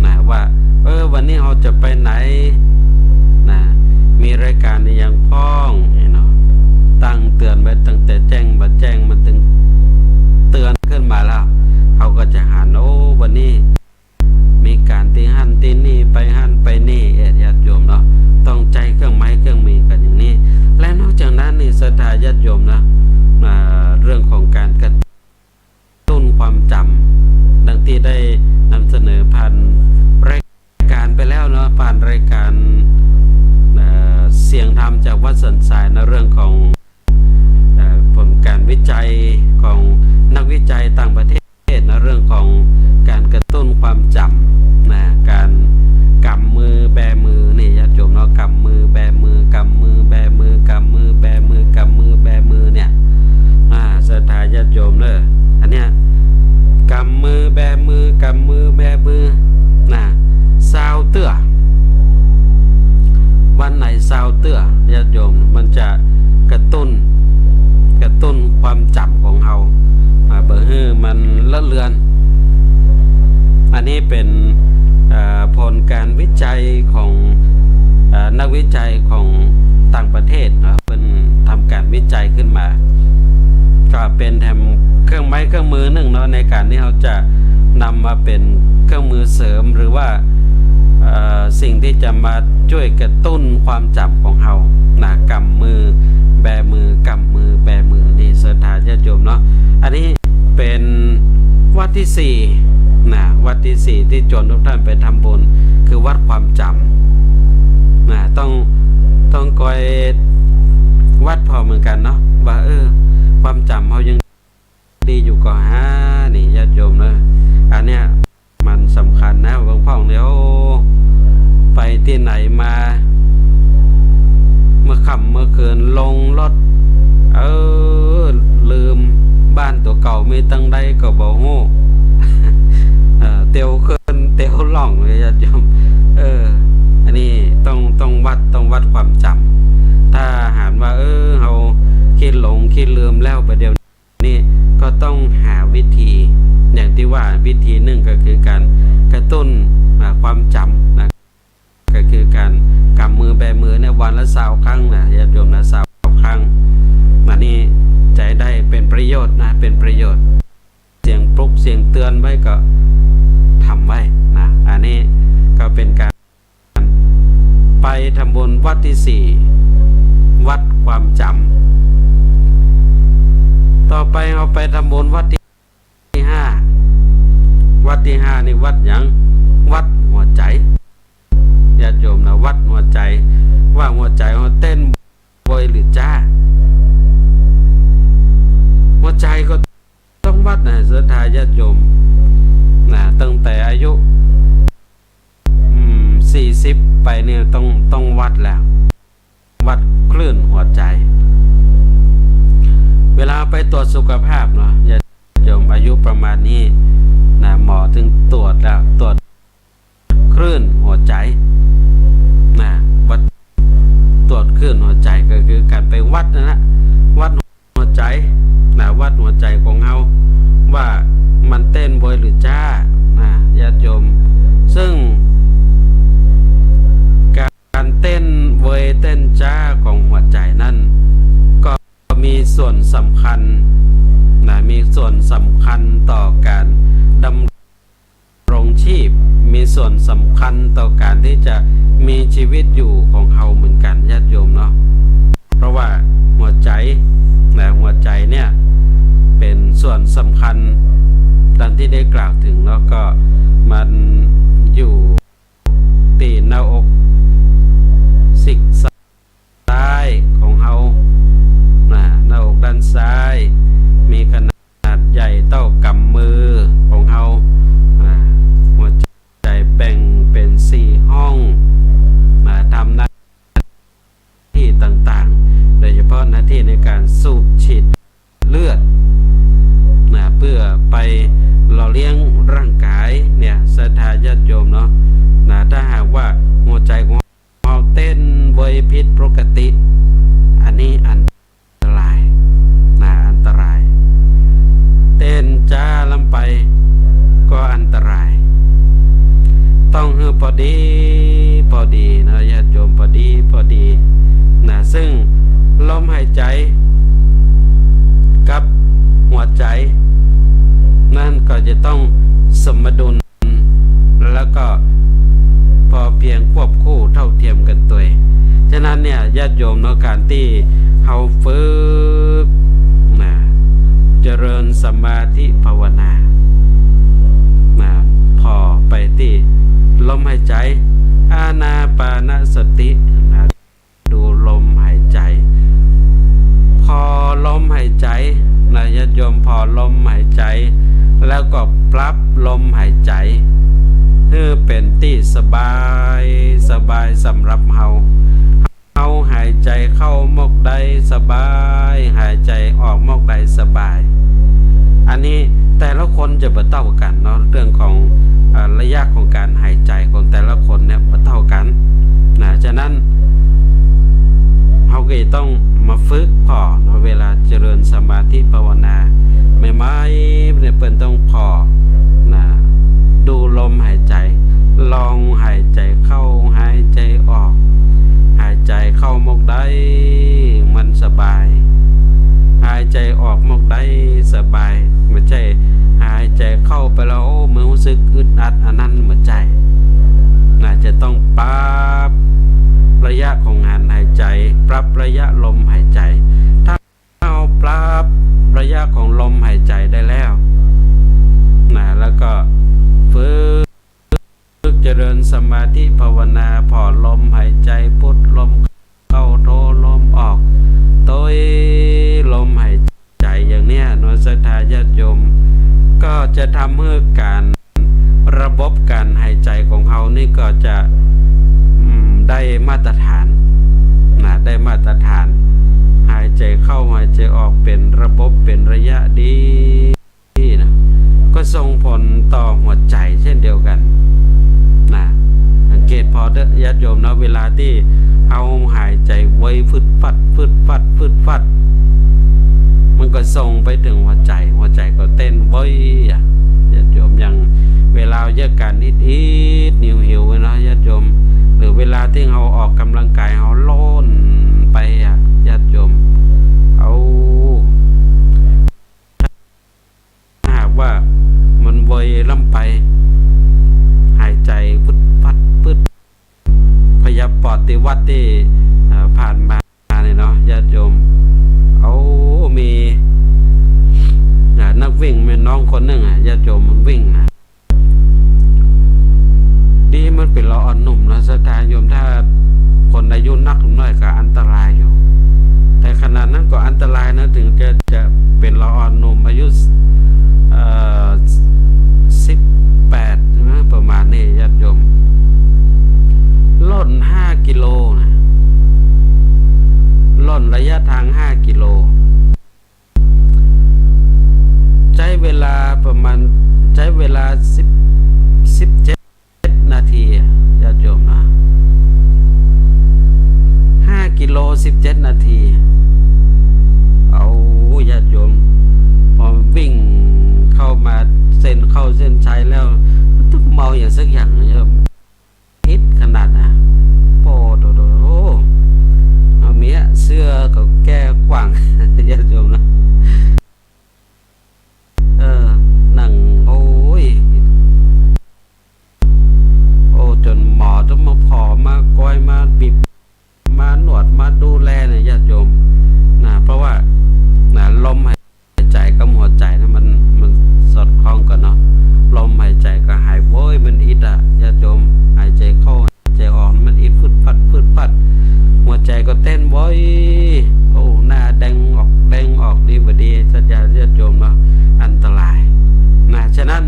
นะ ว่า เออ วันนี้เฮาจะไปไหน นะ มีรายก๋านอะหยังพ่อง นี่เนาะ ตั้งเตือนไว้ตั้งแต่แจ้งบ่าแจ้ง มันตึงเตือนขึ้นมาแล้ว เฮาก็จะหัน โอ้ วันนี้มีก๋านตี้หั้นตี้นี่ ไปหั้นไปนี่ เออ ญาติโยมเนาะ ต้องใจ๊เครื่องไม้เครื่องมือกั๋นอย่างนี้ และนอกจากนั้นนี่ ศรัทธาญาติโยมนะ อ่า เรื่องของก๋านกระ ตุ้นความจ๋ำ ดังตี้ได้นำเสนอผ่านรายก๋านไปแล้วเนาะ ผ่านรายก๋าน เอ่อ เสียงธรรมจากวัดสันทราย ในเรื่องของ เอ่อ ผลก๋านวิจัยของนักวิจัยต่างประเทศ ในเรื่องของก๋านกระตุ้นความจ๋ำนะ ก๋านก๋ำมือแบมือนี่ ญาติโยมเนาะ ก๋ำมือแบมือ ก๋ำมือแบมือ ก๋ำมือแบมือ ก๋ำมือแบมือเนี่ย อ่า ศรัทธาญาติโยมเนาะ อันเนี้ย ก๋ำมือแบมือ ก๋ำมือแบมือ นะ ซาวเตื้อ วันไหนซาวเตื้อ ญาติโยม มันจะกระตุ้น กระตุ้นความจ๋ำของเฮา อ่า บ่หื้อมันเลอะเลือน อันนี้เป๋น เอ่อ ผลก๋านวิจัยของ เอ่อ นักวิจัยของต่างประเทศเนาะ เปิ้นทำก๋านวิจัยขึ้นมา ก็เป๋นแถมเครื่องไม้เครื่องมือนึ่งเนาะ ในก๋านตี้เฮาจะนำมาเป๋นเครื่องมือเสริม หรือว่า เอ่อ สิ่งตี้จะมาจ้วยกระตุ้นความจ๋ำของเฮานะ ก๋ำมือแบมือ ก๋ำมือแบมือนี่ ศรัทธาญาติโยมเนาะ อันนี้เป๋นวัดตี้สี่นะ วัดตี้สี่ตี้จวนทุกท่านไปทำบุญ คือวัดความจ๋ำนะ ต้อง ต้องคอยวัดผ่อเหมือนกั๋นเนาะ ว่า เออ ความจ๋ำเฮายังดีอยู่ก่อฮ้า นี่ ญาติโยมเนาะ อันเนี้ยมันสำคัญนะ เบิ่งพ่องเดียว ไปตี้ไหนมา เมื่อค่ำเมื่อคืนลงรถ เออ ลืมบ้านตั๋วเก่ามีตังใดก็บ่ฮู้ เออ เตียวขึ้นเตียวล่องเลย ญาติโยม เออ อันนี้ต้อง ต้องวัด ต้องวัดความจ๋ำ ถ้าหากว่า เออ เฮาขี้หลงขี้ลืมแล้ว ประเดี๋ยวนี้ก็ต้องหาวิธี อย่างตี้ว่าวิธีนึ่งก็คือก๋านกระตุ้น อ่า ความจ๋ำนะ ก็คือก๋านก๋ำมือแบมือเนี่ยวันละซาวครั้งนะ ญาติโยมนะ ซาวครั้ง อันนี้จะได้เป๋นประโยชน์นะ เป๋นประโยชน์ เสียงปลุกเสียงเตือนไว้ก็ทำไว้นะ อันนี้ก็เป๋นก๋านไปทำบุญวัดตี้สี่ วัดความจ๋ำ ต่อไปเฮาไปทำบุญวัดตี้ห้า วัดตี้ห้านี่วัดหยัง วัดหัวใจ๋ ญาติโยมนะ วัดหัวใจ๋ ว่าหัวใจ๋เฮาเต้นไวหรือจ๊า หัวใจ๋ก็ต้องวัดนะ ศรัทธาญาติโยมนะ ตั้งแต่อายุ อืม สี่สิบไปเนี่ยต้อง ต้องวัดแล้ว วัดคลื่นหัวใจ๋ เวลาไปตรวจสุขภาพเนาะ ญาติโยม อายุประมาณนี้นะ หมอตึงตรวจแล้ว ตรวจคลื่นหัวใจ๋นะ วัด ตรวจคลื่นหัวใจ๋ก็คือก๋านไปวัดนั่นแหละ วัดหัวใจ๋นะ วัดหัวใจ๋ของเฮา ว่ามันเต้นไวหรือจ๊านะ ญาติโยม ซึ่งก๋านเต้นไวเต้นจ๊าของหัวใจ๋นั้น ก็มีส่วนสำคัญนะ มีส่วนสำคัญต่อก๋านดำรงชีพ มีส่วนสำคัญต่อก๋านตี้จะมีชีวิตอยู่ของเฮาเหมือนกั๋น ญาติโยมเนาะ เพราะว่าหัวใจ๋นะ หัวใจ๋เนี่ยเป๋นส่วนสำคัญ ดังตี้ได้กล่าวเถิง แล้วก็มันอยู่ ตี้หน้าอกซีกซ้ายของเฮานะ หน้าอกด้านซ้าย มีขนาดใหญ่เต้ากำมือของเฮานะ หัวใจ๋แบ่งเป๋นสี่ห้องนะ ทำหน้า ที่ต่างๆ โดยเฉพาะหน้าตี้ในก๋านสูบฉีดเลือดนะ เปื้อไปหล่อเลี้ยงร่างก๋ายเนี่ย ศรัทธาญาติโยมเนาะนะ ถ้าหากว่าหัวใจ๋ของเฮาเต้นไวผิดปกติ อันนี้อันตรายนะ อันตราย เต้นจ๊าล้ำไปก็อันตราย ต้องหื้อปอดี ใจกับหัวใจ นั้นก็จะต้องสมดุล แล้วก็พอเพียงควบคู่เท่าเทียมกั๋นตวย ฉะนั้นเนี่ย ญาติโยมเนาะ ก๋านตี้เฮาฝึกนะ เจริญสมาธิภาวนานะ ผ่อไปตี้ลมหายใจ๋ อานาปานสตินะ ดูลมหายใจ๋ ผ่อลมหายใจ๋นะ ญาติโยม ผ่อลมหายใจ๋ แล้วก็ปรับลมหายใจ๋หื้อเป๋นตี้สบาย สบายสำหรับเฮา เฮาหายใจ๋เข้าเมื่อใดสบาย หายใจ๋ออกเมื่อใดสบาย อันนี้แต่ละคนจะบ่เต้ากั๋นเนาะ เรื่องของ เอ่อ ระยะของก๋านหายใจ๋ของแต่ละคนเนี่ยบ่เต้ากั๋นนะ ฉะนั้น เฮาก็จะต้องมาฝึกผ่อเนาะ เวลาเจริญสมาธิภาวนาใหม่ๆ เนี่ย เปิ้นต้องผ่อนะ ดูลมหายใจ๋ ลองหายใจ๋เข้า หายใจ๋ออก หายใจ๋เข้าเมื่อใดมันสบาย หายใจ๋ออกเมื่อใดสบาย บ่ใจ้หายใจ๋เข้าไปแล้ว โอ้ มันฮู้สึกอึดอัด อันนั้นบ่ใจ้นะ จะต้องปรับระยะของก๋านหายใจ๋ ปรับระยะลมหายใจ๋ ถ้าเฮาปรับระยะของลมหายใจ๋ได้แล้วนะ แล้วก็ฝึกเจริญสมาธิภาวนา ผ่อลมหายใจ๋ พุทธลมเข้า โธลมออก ตวยลมหายใจ๋อย่างเนี้ยเนาะ ศรัทธาญาติโยม ก็จะทำหื้อก๋าน ระบบก๋านหายใจ๋ของเฮานี่ก็จะ อืม ได้มาตรฐานนะ ได้มาตรฐาน หายใจ๋เข้าหายใจ๋ออกเป๋นระบบเป๋นระยะดีนะ ก็ส่งผลต่อหัวใจ๋เช่นเดียวกั๋นนะ สังเกตผ่อเต๊อะญาติโยมเนาะ เวลาตี้เฮาหายใจ๋ไวฟึดฟัด ฟึดฟัด ฟึดฟัด มันก็ส่งไปเถิงหัวใจ๋ หัวใจ๋ก็เต้นไวอะ ญาติโยม อย่างเวลาเยียะก๋านอิดๆ หิวๆ เนาะ ญาติโยม หรือเวลาตี้เฮาออกก๋ำลังก๋าย เฮาโล่นไปอะ ญาติโยม เอา ถ้าหากว่ามันไวล้ำไป หายใจ๋ฟึดฟัด ฟึด พยาปอดตี้วัดตี้ เอ่อ ผ่านมานี่เนาะ ญาติโยม เอา มี อ่า นักวิ่ง แม่น้องคนนึ่งอะ ญาติโยม มันวิ่งนะ ดีมันเป๋นละอ่อนหนุ่มเนาะ ศรัทธาโยม ถ้าคนอายุนักหน้อยก็อันตรายอยู่ แต่ขนาดนั้นก็อันตรายนะ เถิงจะ จะเป๋นละอ่อนหนุ่ม อายุ เอ่อ สิบแปด ใจ้ไหม ประมาณนี้ ญาติโยม ล่นห้ากิโลนะ ล่นระยะทางห้ากิโล ใจ๊เวลาประมาณ ใจ๊เวลาสิบ สิบเจ็ดนาทีอะ ญาติโยมนะ ห้ากิโล สิบเจ็ดนาที เอา ญาติโยม พอวิ่งเข้ามาเส้น เข้าเส้นชัยแล้ว มันต้องเมาอย่างสักอย่างนะโยม อิดขนาดนะ โอ้โห เอาเมีย เสื้อก็แก้กว้าง ญาติโยมนะ เออ นั่ง โอ้ย โอ้ จ๋นหมอต้องมาผ่อ มาก้อย มาบีบ มานวด มาดูแลเนี่ย ญาติโยมนะ เพราะว่า นะ ลมหายใจ๋กับหัวใจ๋นะ มัน มันสอดคล้องกั๋นเนาะ ลมหายใจ๋ก็หาย โอ้ย มันอิดอะ ญาติโยม หายใจ๋เข้า หายใจ๋ออก มันอิดฟึดฟัด ฟึดฟัด หัวใจ๋ก็เต้น โอ้ย โอ้ หน้าแดงออก แดงออก ดีบ่ดี ศรัทธาญาติโยมเนาะ อันตรายนะ ฉะนั้น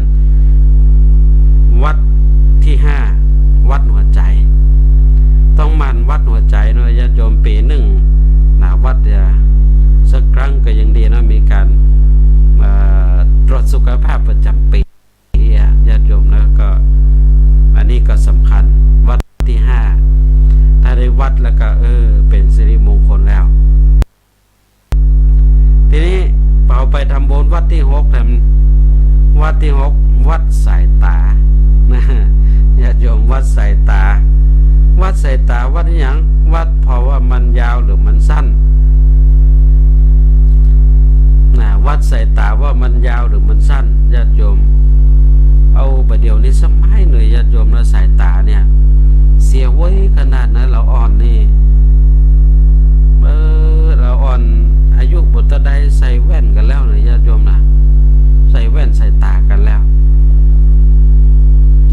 วัดตี้ห้า วัดหัวใจ๋ ต้องหมั่นวัดหัวใจ๋เนาะ ญาติโยม ปี๋นึ่งนะ วัดเดียวสักครั้งก็ยังดีนะ มีก๋าน เอ่อ ตรวจสุขภาพประจ๋ำปี๋อะ ญาติโยมนะ ก็ อันนี้ก็สำคัญ วัดตี้ห้า ถ้าได้วัดแล้วก็ เออ เป๋นสิริมงคลแล้ว ทีนี้เฮาไปทำบุญวัดตี้หกแถม วัดตี้หก วัดสายต๋า นะ ญาติโยม วัดสายต๋า วัดสายต๋า วัดอะหยัง วัดผ่อว่ามันยาวหรือมันสั้น ขนาดนั้น ลาอ่อนนี่ เออ ลาอ่อนอายุบ่เต้าใดใส่แว่นกั๋นแล้วนะ ญาติโยมนะ ใส่แว่นใส่ต๋ากั๋นแล้ว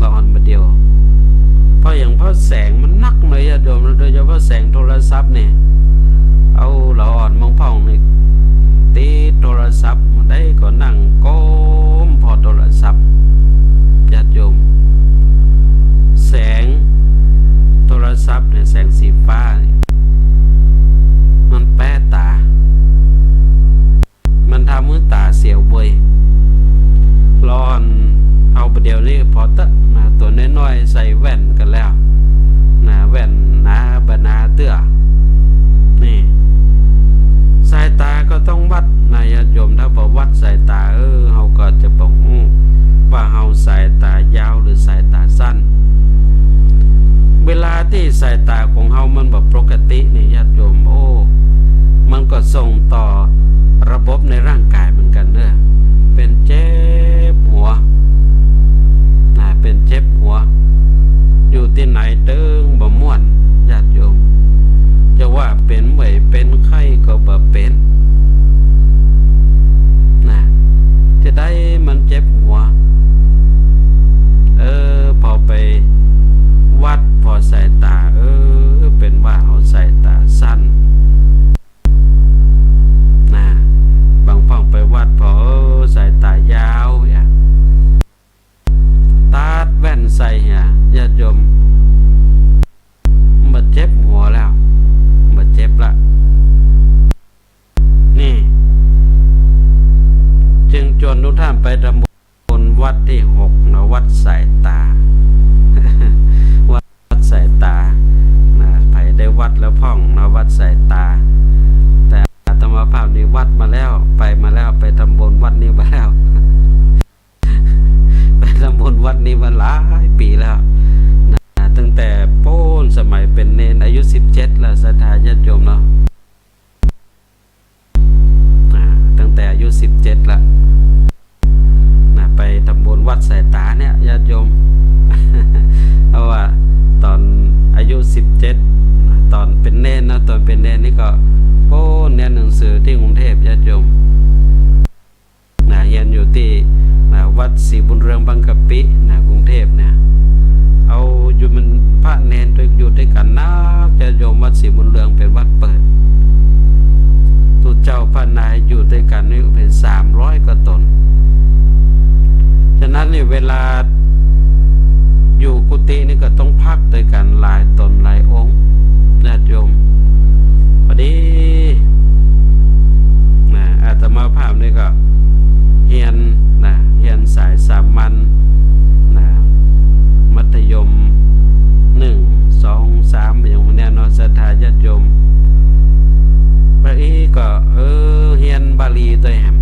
ลาอ่อนบ่าเดี่ยว เพราะหยัง เพราะแสงมันนักเลย ญาติโยมนะ โดยเฉพาะแสงโทรศัพท์นี่ เอาลาอ่อนบางพ่องนี่ ติดโทรศัพท์ บ่าใดก็นั่งก้มผ่อโทรศัพท์ ญาติโยม แสงโทรศัพท์เนี่ย แสงสีฟ้าเนี่ย มันแป๊ต๋า มันทำหื้อต๋าเสียเวย ลาอ่อนเอาบ่าเดี่ยวนี้ผ่อเต๊อะนะ ตั๋วน้อยๆ ใส่แว่นกั๋นแล้วนะ แว่นหนาบ่หนาเตื้อ นี่ สายต๋าก็ต้องวัดนะ ญาติโยม ถ้าบ่วัดสายต๋า เออ เฮาก็จะบ่ฮู้ว่าเฮาสายต๋ายาวหรือสายต๋าสั้น เวลาตี้สายต๋าของเฮามันบ่ปกตินี่ ญาติโยม โอ้ มันก็ส่งต่อระบบในร่างก๋ายเหมือนกั๋นเน่อ เป๋นเจ็บหัวนะ เป๋นเจ็บหัว อยู่ตี้ไหนตึงบ่ม่วน ญาติโยม จะว่าเป๋นเมื่อยเป๋นไข้ก็บ่เป๋นนะ จะใดมันเจ็บหัว เออ ผ่อไปวัดผ่อสายต๋า เออ เป๋นว่าเฮาสายต๋าสั้นนะ บางพ่องไปวัดผ่อ เออ สายต๋ายาว อย่าง ตัดแว่นใส่เหีย ญาติโยม บ่เจ็บหัวแล้ว บ่เจ็บละ นี่ จึงจวนทุกท่านไปทำบุญวัดตี้หกนะ วัดสายต๋า วัดสายต๋านะ ใผได้วัดแล้วพ่องนะ วัดสายต๋า แต่อาตมาภาพนี่วัดมาแล้ว ไปมาแล้ว ไปทำบุญวัดนี้มาแล้ว ไปทำบุญวัดนี้มาหลายปี๋แล้วนะ ตั้งแต่ปู๊นสมัยเป๋นเณรอายุสิบเจ็ดแล้ว ศรัทธาญาติโยมเนาะ อ่า ตั้งแต่อายุสิบเจ็ดแล้วนะ ไปทำบุญวัดสายต๋าเนี่ย ญาติโยม เพราะว่าต๋อนอายุสิบเจ็ด ต๋อนเป๋นเณรนะ ต๋อนเป๋นเณรนี่ก็ โอ้ เฮียนหนังสือตี้กรุงเทพฯ ญาติโยม นะ เฮียนอยู่ตี้ นะ วัดศรีบุญเรืองบางกะปิ นะ กรุงเทพฯ เนี่ย เอาอยู่มันพระเณรอยู่ตวยกั๋นนัก ญาติโยม วัดศรีบุญเรืองเป๋นวัดเปิด ตุ๊เจ้าพระนายอยู่ตวยกั๋นนี่เป๋นสามร้อยกว่าต๋น ฉะนั้นนี่เวลาอยู่กุฏินี่ก็ต้องพักตวยกั๋นหลายต๋นหลายองค์ ญาติโยม พอดี นะ อาตมาภาพนี่ก็เฮียนนะ เฮียนสายสามัญนะ มัธยมหนึ่ง สอง สาม อย่างพวกเนี้ยเนาะ ศรัทธาญาติโยม พอดีก็ เออ เฮียนบาลีตวยแหม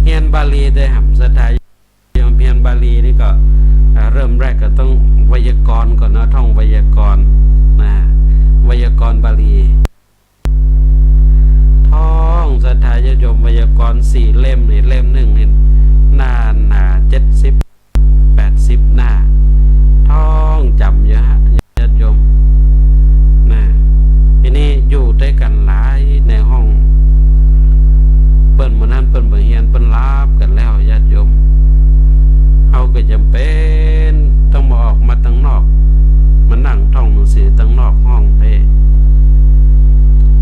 เฮียนบาลีตวยแหม ศรัทธา เฮียนบาลีนี่ก็ อ่า เริ่มแรกก็ต้องไวยากรณ์ก่อนเนาะ ท่องไวยากรณ์นะ ไวยากรณ์บาลี ท่อง ศรัทธาญาติโยม ไวยากรณ์สี่เล่มนี่ เล่มหนึ่งนี่ หน้าหนา เจ็ดสิบ แปดสิบหน้า ท่องจ๋ำอยู่ฮะ ญาติโยม นะ ทีนี้อยู่ตวยกั๋นหลายในห้อง เปิ้นมื้อนั้นเปิ้นบ่เฮียน เปิ้นหลับกั๋นแล้ว ญาติโยม เฮาก็จ๋ำเป๋นต้องมาออกมาตังนอก มานั่งท่องหนังสือตังนอกห้องเพ่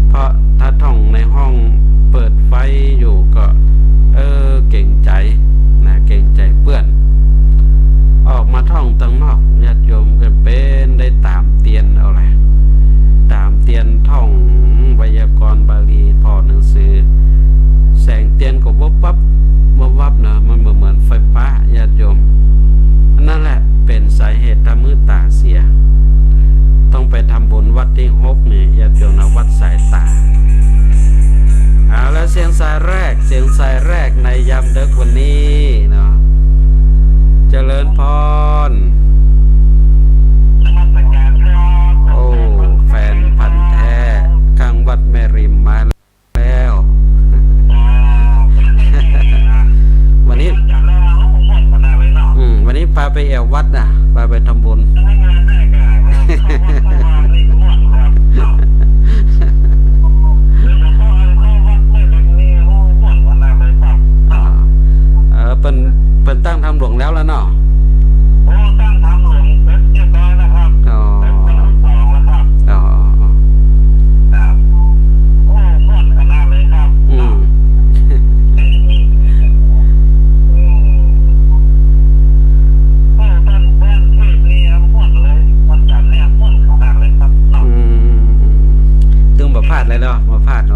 เพราะถ้าท่องในห้องเปิดไฟอยู่ก็ เออ เกรงใจ๋นะ เกรงใจ๋เปื้อน ออกมาท่องตังนอก ญาติโยมก็เป๋นได้ต๋ามเตียนเอาแหละ ต๋ามเตียนท่องไวยากรณ์บาลี ผ่อหนังสือ แสงเตียนก็วับวับ วับวับนะ มันบ่เหมือนไฟฟ้า ญาติโยม อันนั้นแหละเป๋นสาเหตุทำหื้อต๋าเสีย ต้องไปทำบุญวัดตี้หกนี่ ญาติโยมนะ วัดสายต๋า เอาละ เสียงสายแรก เสียงสายแรกในยามดึกวันนี้เนาะ เจริญพร นมัสการครับ โอ้ แฟนพันธุ์แท้ ข้างวัดแม่ริมมาแล้ว วันนี้ อืม วันนี้ปาไปแอ่ววัดนะ ปาไปทำบุญ ได้ไง ได้ไง ครับ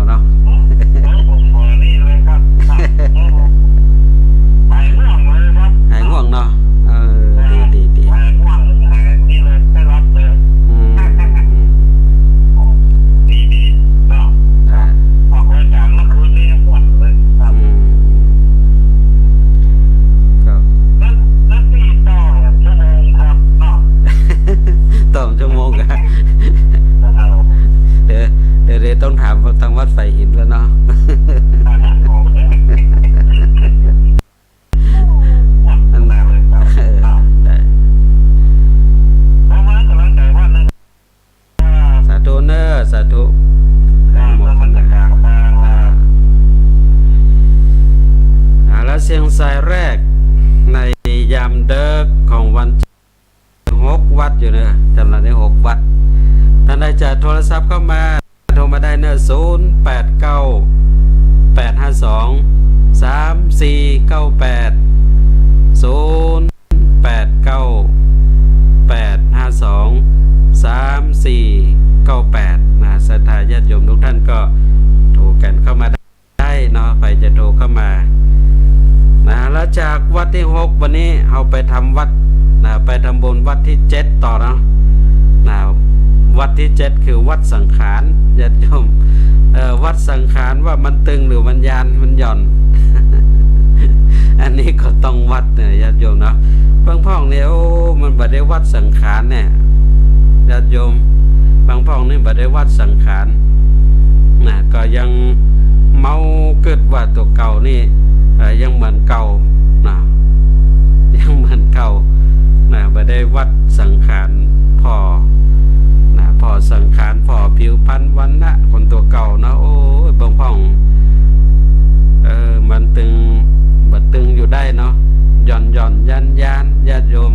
เนาะ อืม เออ ผมขอนี่เลยครับ ครับ อืม หายง่วงเลยครับ หายง่วงเนาะ เออ เออ ดี ดี ดี หายง่วง หายนี่เลย ได้รับเลย อืม ดี ดี เนาะ อ่า ออกรายการเมื่อคืนนี้ยังม่วนเลยครับ อืม ครับ แล้ว แล้วตี้ต่อชั่วโมงครับ เนาะ ต่อชั่วโมงอะ ครับ เดี๋ยว เดี๋ยว เดี๋ยวต้องถามทางวัดไผ่หินก่อนเนาะ ครับผม อัน ได้เลยครับ เออ ได้ ผมให้กำลังใจวัดนะครับ สาธุเนอะ สาธุ ครับ นมัสการครับ อ่า แล้วเสียงสายแรกในยามเดิกของวัน หกวัดอยู่เนอะ จำนวนได้หกวัด ท่านใดจะโทรศัพท์เข้ามา โทรมาได้เนอะ ศูนย์แปดเก้า แปดห้าสอง สามสี่เก้าแปด ศูนย์แปดเก้า แปดห้าสอง สามสี่เก้าแปด นะ ศรัทธาญาติโยมทุกท่านก็โทรกันเข้ามาได้ ได้เนาะ ใผจะโทรเข้ามา นะ แล้วจากวัดตี้หก วันนี้เฮาไปทำวัด นะ ไปทำบุญวัดตี้เจ็ดต่อเนาะ นะ วัดตี้เจ็ดคือวัดสังขาร ญาติโยม เอ่อ วัดสังขารว่ามันตึงหรือมันยาน มันหย่อน อันนี้ก็ต้องวัดเนี่ย ญาติโยมเนาะ บางพ่องเนี่ย โอ้ มันบ่ได้วัดสังขารเนี่ย ญาติโยม บางพ่องนี่บ่ได้วัดสังขาร นะ ก็ยังเมากึ๊ดว่าตั๋วเก่านี่ เอ่อ ยังเหมือนเก่า นะ ยังเหมือนเก่า นะ บ่ได้วัดสังขารผ่อ นะ ผ่อสังขาร ผ่อผิวพรรณวรรณะคนตั๋วเก่านะ โอ้ย บางพ่อง เออ มันตึง บ่ตึงอยู่ได้เนาะ หย่อนๆ ยานๆ ญาติโยม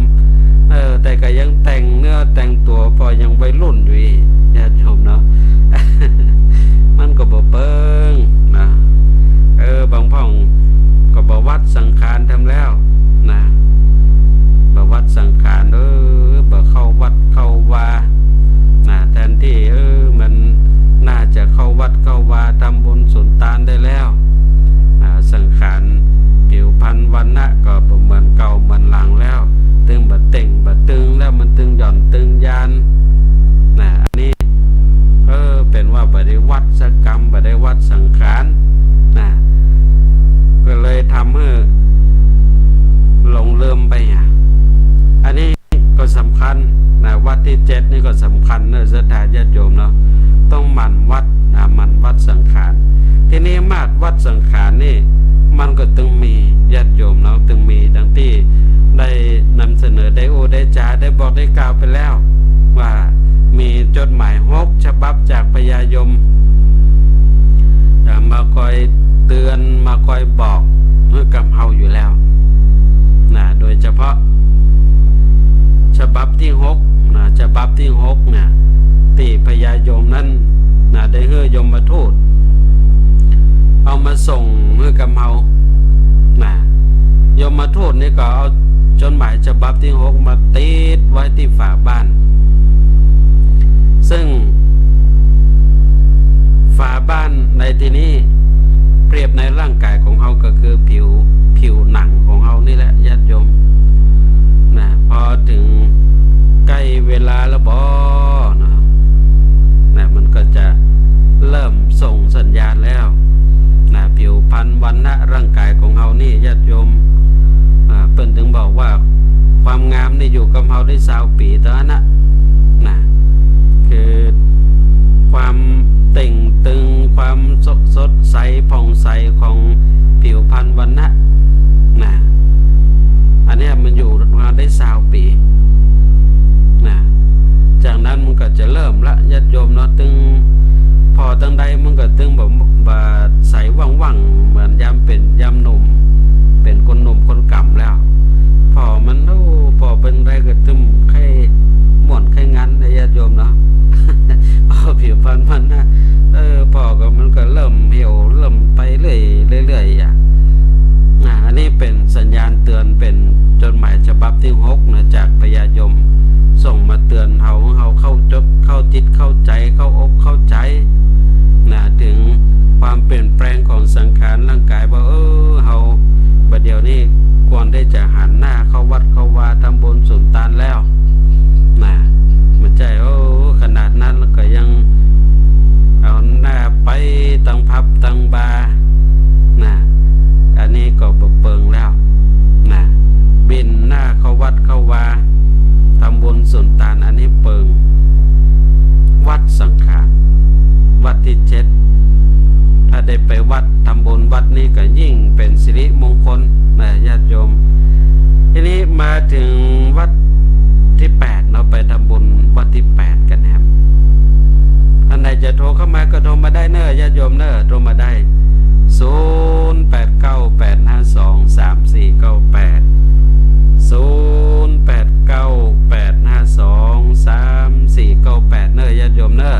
เออ แต่ก็ยังแต่งเนื้อแต่งตั๋ว ผ่อยังวัยรุ่นอยู่อี้ ญาติโยมเนาะ มันก็บ่เปิงนะ เออ บางพ่องก็บ่วัดสังขารทำแล้วนะ บ่วัดสังขาร เออ บ่เข้าวัดเข้าวานะ แทนตี้ เออ มันน่าจะเข้าวัดเข้าวา ทำบุญสุนตานได้แล้ว อ่า สังขารผิวพรรณวรรณะก็บ่เหมือนเก่าเหมือนหลังแล้ว ตึงบ่เต่งบ่ตึงแล้ว มันตึงหย่อนตึงยาน นะ อันนี้ เออ เป๋นว่าบ่ได้วัดสักกำ บ่ได้วัดสังขาร นะ ก็เลยทำหื้อหลงลืมไปอ่ะ อันนี้ ก็สำคัญนะ วัดตี้เจ็ดนี่ก็สำคัญเนอะ ศรัทธาญาติโยมเนาะ ต้องหมั่นวัดนะ หมั่นวัดสังขาร ทีนี้มาตรวัดสังขารนี่ มันก็ตึงมีญาติโยมเนาะ ตึงมีดังตี้ได้นำเสนอ ได้อู้ได้จ๋า ได้บอกได้กล่าวไปแล้ว ว่ามีจดหมายหกฉบับจากพญายม เอ่อ มาคอยเตือน มาคอยบอกหื้อกับเฮาอยู่แล้วนะ โดยเฉพาะฉบับตี้หกนะ ฉบับตี้หกเนี่ย ตี้พญายมนั้นนะ ได้หื้อยมทูต เอามาส่งหื้อกับเฮานะ ยมทูตนี่ก็เอาจดหมายฉบับตี้หกมาติดไว้ตี้ฝาบ้าน ซึ่งฝาบ้านในตี้นี้ เปรียบในร่างกายของเฮาก็คือผิว ผิวหนังของเฮานี่แหละ ญาติโยม นะ พอเถิงใก้เวลาแล้วบ่ นะ นะ มันก็จะเริ่มส่งสัญญาณแล้ว นะ ผิวพรรณวรรณะร่างกายของเฮานี่ ญาติโยม อ่า เปิ้นเถิงบอกว่า ความงามนี่อยู่กับเฮาได้ซาวปี๋เต้านั้นนะ นะ คือความเต่งตึง ความสด สดใสผ่องใสของผิวพรรณวรรณะ นะ อันเนี้ยมันอยู่มาได้ซาวปี๋ นะ จากนั้นมันก็จะเริ่มละ ญาติโยมเนาะ ตึง ผ่อตังใดมันก็ตึงบ่ บ่ใสว่างๆ เหมือนยามเป๋นยามหนุ่ม เป๋นคนหนุ่มคนก๋ำแล้ว ผ่อมัน โอ้ ผ่อเป๋นใดก็ตึงใค่ม่วนใค่งันนะ ญาติโยมเนาะ ผ่อผิวพรรณมันนะ เออ ผ่อก็มันก็เริ่มเหี่ยว เริ่มไปเรื่อย เรื่อยๆ อ่ะ อ่ะ อันนี้เป๋นสัญญาณเตือน เป๋นจดหมายฉบับตี้หกนะ จากพญายม ส่งมาเตือนเฮา เฮาเข้าจด เข้าจิตเข้าใจ๋ เข้าอกเข้าใจ๋ นะ เถิง ปลี่ยนแปลงของสังขารร่างกาย ว่า เออ เฮาบัดเดี๋ยวนี้ควรได้จะหันหน้าเข้าวัดเข้าวา ทำบุญสุนตานแล้ว นะ บ่ใจ้ โอ้ ขนาดนั้นก็ยังเอาหน้าไปตังผับตังบาร์ นะ อันนี้ก็บ่เปิงแล้ว นะ บินหน้าเข้าวัดเข้าวา ทำบุญสุนตาน อันนี้เปิง วัดสังขาร วัดตี้เจ็ด ถ้าได้ไปวัดทำบุญวัดนี้ก็ยิ่งเป๋นสิริมงคลนะญาติโยม ทีนี้มาเถิงวัดตี้แปดเนาะ ไปทำบุญวัดตี้แปดกั๋นแหม ท่านใดจะโทรเข้ามาก็โทรมาได้เน่อญาติโยมเน่อ โทรมาได้ ศูนย์แปดเก้าแปดห้าสองสามสี่เก้าแปด ศูนย์แปดเก้าแปดห้าสองสามสี่เก้าแปด เน่อญาติโยมเน่อ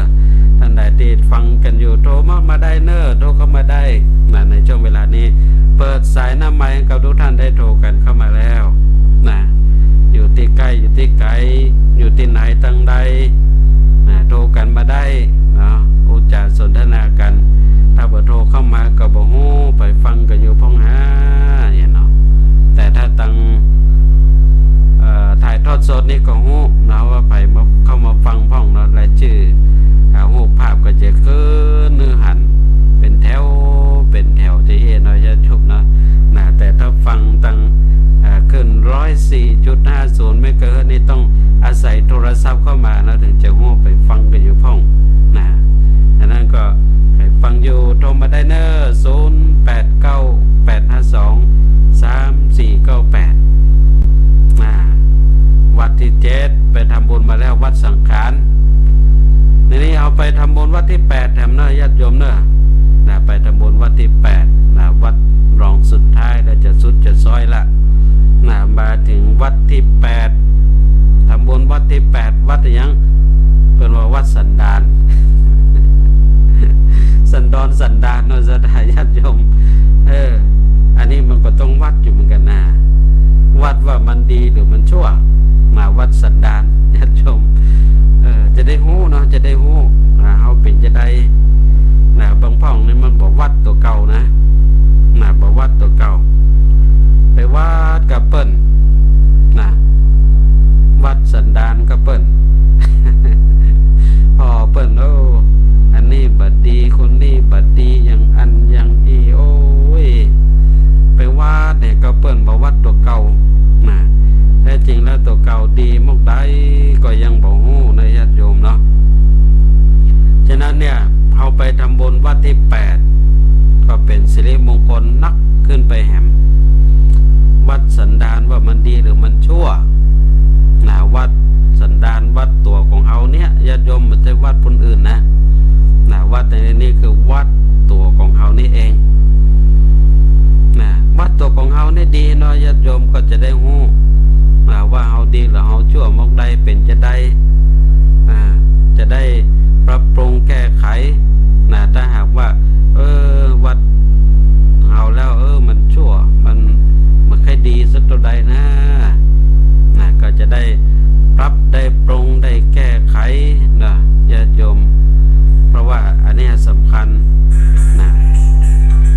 ท่านใดตี้ฟังกั๋นอยู่ โทรมา มาได้เน่อ โทรเข้ามาได้นะ ในช่วงเวลานี้ เปิดสายหน้าไมค์ให้กับทุกท่านได้โทรกั๋นเข้ามาแล้วนะ อยู่ตี้ใก้ อยู่ตี้ไก๋ อยู่ตี้ไหนตังใดนะ โทรกั๋นมาได้เนาะ อู้จ๋าสนทนากั๋น ถ้าบ่โทรเข้ามาก็บ่ฮู้ ไปฟังกั๋นอยู่พ่องหา เนี่ยเนาะ แต่ถ้าตัง เอ่อ ถ่ายทอดสดนี่ก็ฮู้เนาะ ว่าใผมา เข้ามาฟังพ่องเนาะ รายจื้อ อ่า ฮูปภาพก็จะขึ้นหื้อหัน เป๋นแถว เป๋นแถวจะเห็นเนาะญาติโยมเนาะ นะ แต่ถ้าฟังตัง อ่า คลื่นร้อยสี่จุดห้าศูนย์เมกะเฮิรตซ์นี่ต้องอาศัยโทรศัพท์เข้ามาเนาะ เถิงจะฮู้ ไปฟังกั๋นอยู่พ่องนะ อันนั้นก็ใผฟังอยู่โทรมาได้เน่อ ศูนย์แปดเก้าแปดห้าสองสามสี่เก้าแปด อ่า วัดตี้เจ็ดไปทำบุญมาแล้ว วัดสังขาร ทีนี้เอาไปทำบุญวัดตี้แปดแถมเน่อญาติโยมเน่อ นะ ไปทำบุญวัดตี้แปดนะ วัดรองสุดท้ายแล้ว จะสุดจะซ้อยละนะ มาเถิงวัดตี้แปด ทำบุญวัดตี้แปด วัดอะหยัง เปิ้นว่าวัดสันดาน สันดอนสันดานเนาะ ศรัทธาญาติโยม เออ อันนี้มันก็ต้องวัดอยู่เหมือนกั๋นนะ วัดว่ามันดีหรือมันชั่ว มาวัดสันดานญาติโยม เออ จะได้ฮู้เนาะ จะได้ฮู้ อ่า เฮาเป๋นจาใดนะ บางพ่องนี่มันบ่วัดตั๋วเก่านะ นะ บ่วัดตั๋วเก่า ไปวัดกับเปิ้นนะ วัดสันดานกับเปิ้น ผ่อเปิ้น โอ้ อันนี้บ่ดี คนนี้บ่ดี อย่างอั้นอย่างอี้ โอ้ย ไปวัดเนี่ยกับเปิ้น บ่วัดตั๋วเก่านะ แท้จริงแล้วตั๋วเก่าดีหมกใดก็ยังบ่ฮู้นะญาติโยมเนาะ ฉะนั้นเนี่ย เฮาไปทำบุญวัดตี้แปด ก็เป๋นสิริมงคลนักขึ้นไปแหม วัดสันดานว่ามันดีหรือมันชั่วนะ วัดสันดาน วัดตั๋วของเฮาเนี่ย ญาติโยม บ่ใจ้วัดคนอื่นนะ นะ วัดในนี้คือวัดตั๋วของเฮานี่เองนะ วัดตั๋วของเฮานี่ดีเนาะ ญาติโยมก็จะได้ฮู้นะ ว่าเฮาดีหรือเฮาชั่วหมกใด เป๋นจาใด อ่า จะได้ปรับปรุงแก้ไขนะ ถ้าหากว่า เออ วัดเฮาแล้ว เออ มันชั่ว มันบ่ค่อยดีสักเต้าใดนะ นะ ก็จะได้ปรับ ได้ปรุง ได้แก้ไขนะ ญาติโยม เพราะว่าอันนี้สำคัญนะ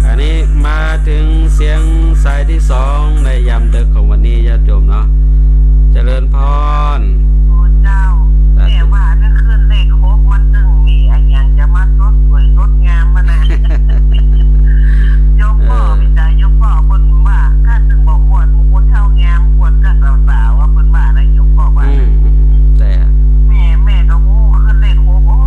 อันนี้มาเถิงเสียงสายตี้สองในยามดึกของวันนี้ ญาติโยมเนาะ เจริญพร โอ้เจ้า สาธุ แต่ว่าอันนั้นขึ้นเลขหก มันตึงมีอะหยังจะมาสดสวยงดงามมานะ โยมป้อ เออ มีแต่โยมป้อเปิ้นว่า ข้าตึงบอกอวดหมู่คนเฒ่างาม อวดกับสาวๆ ว่าเปิ้นว่านะ โยมป้อว่า อืม อืม อืม แต่ แม่ แม่ก็ฮู้ขึ้นเลขหก โอ้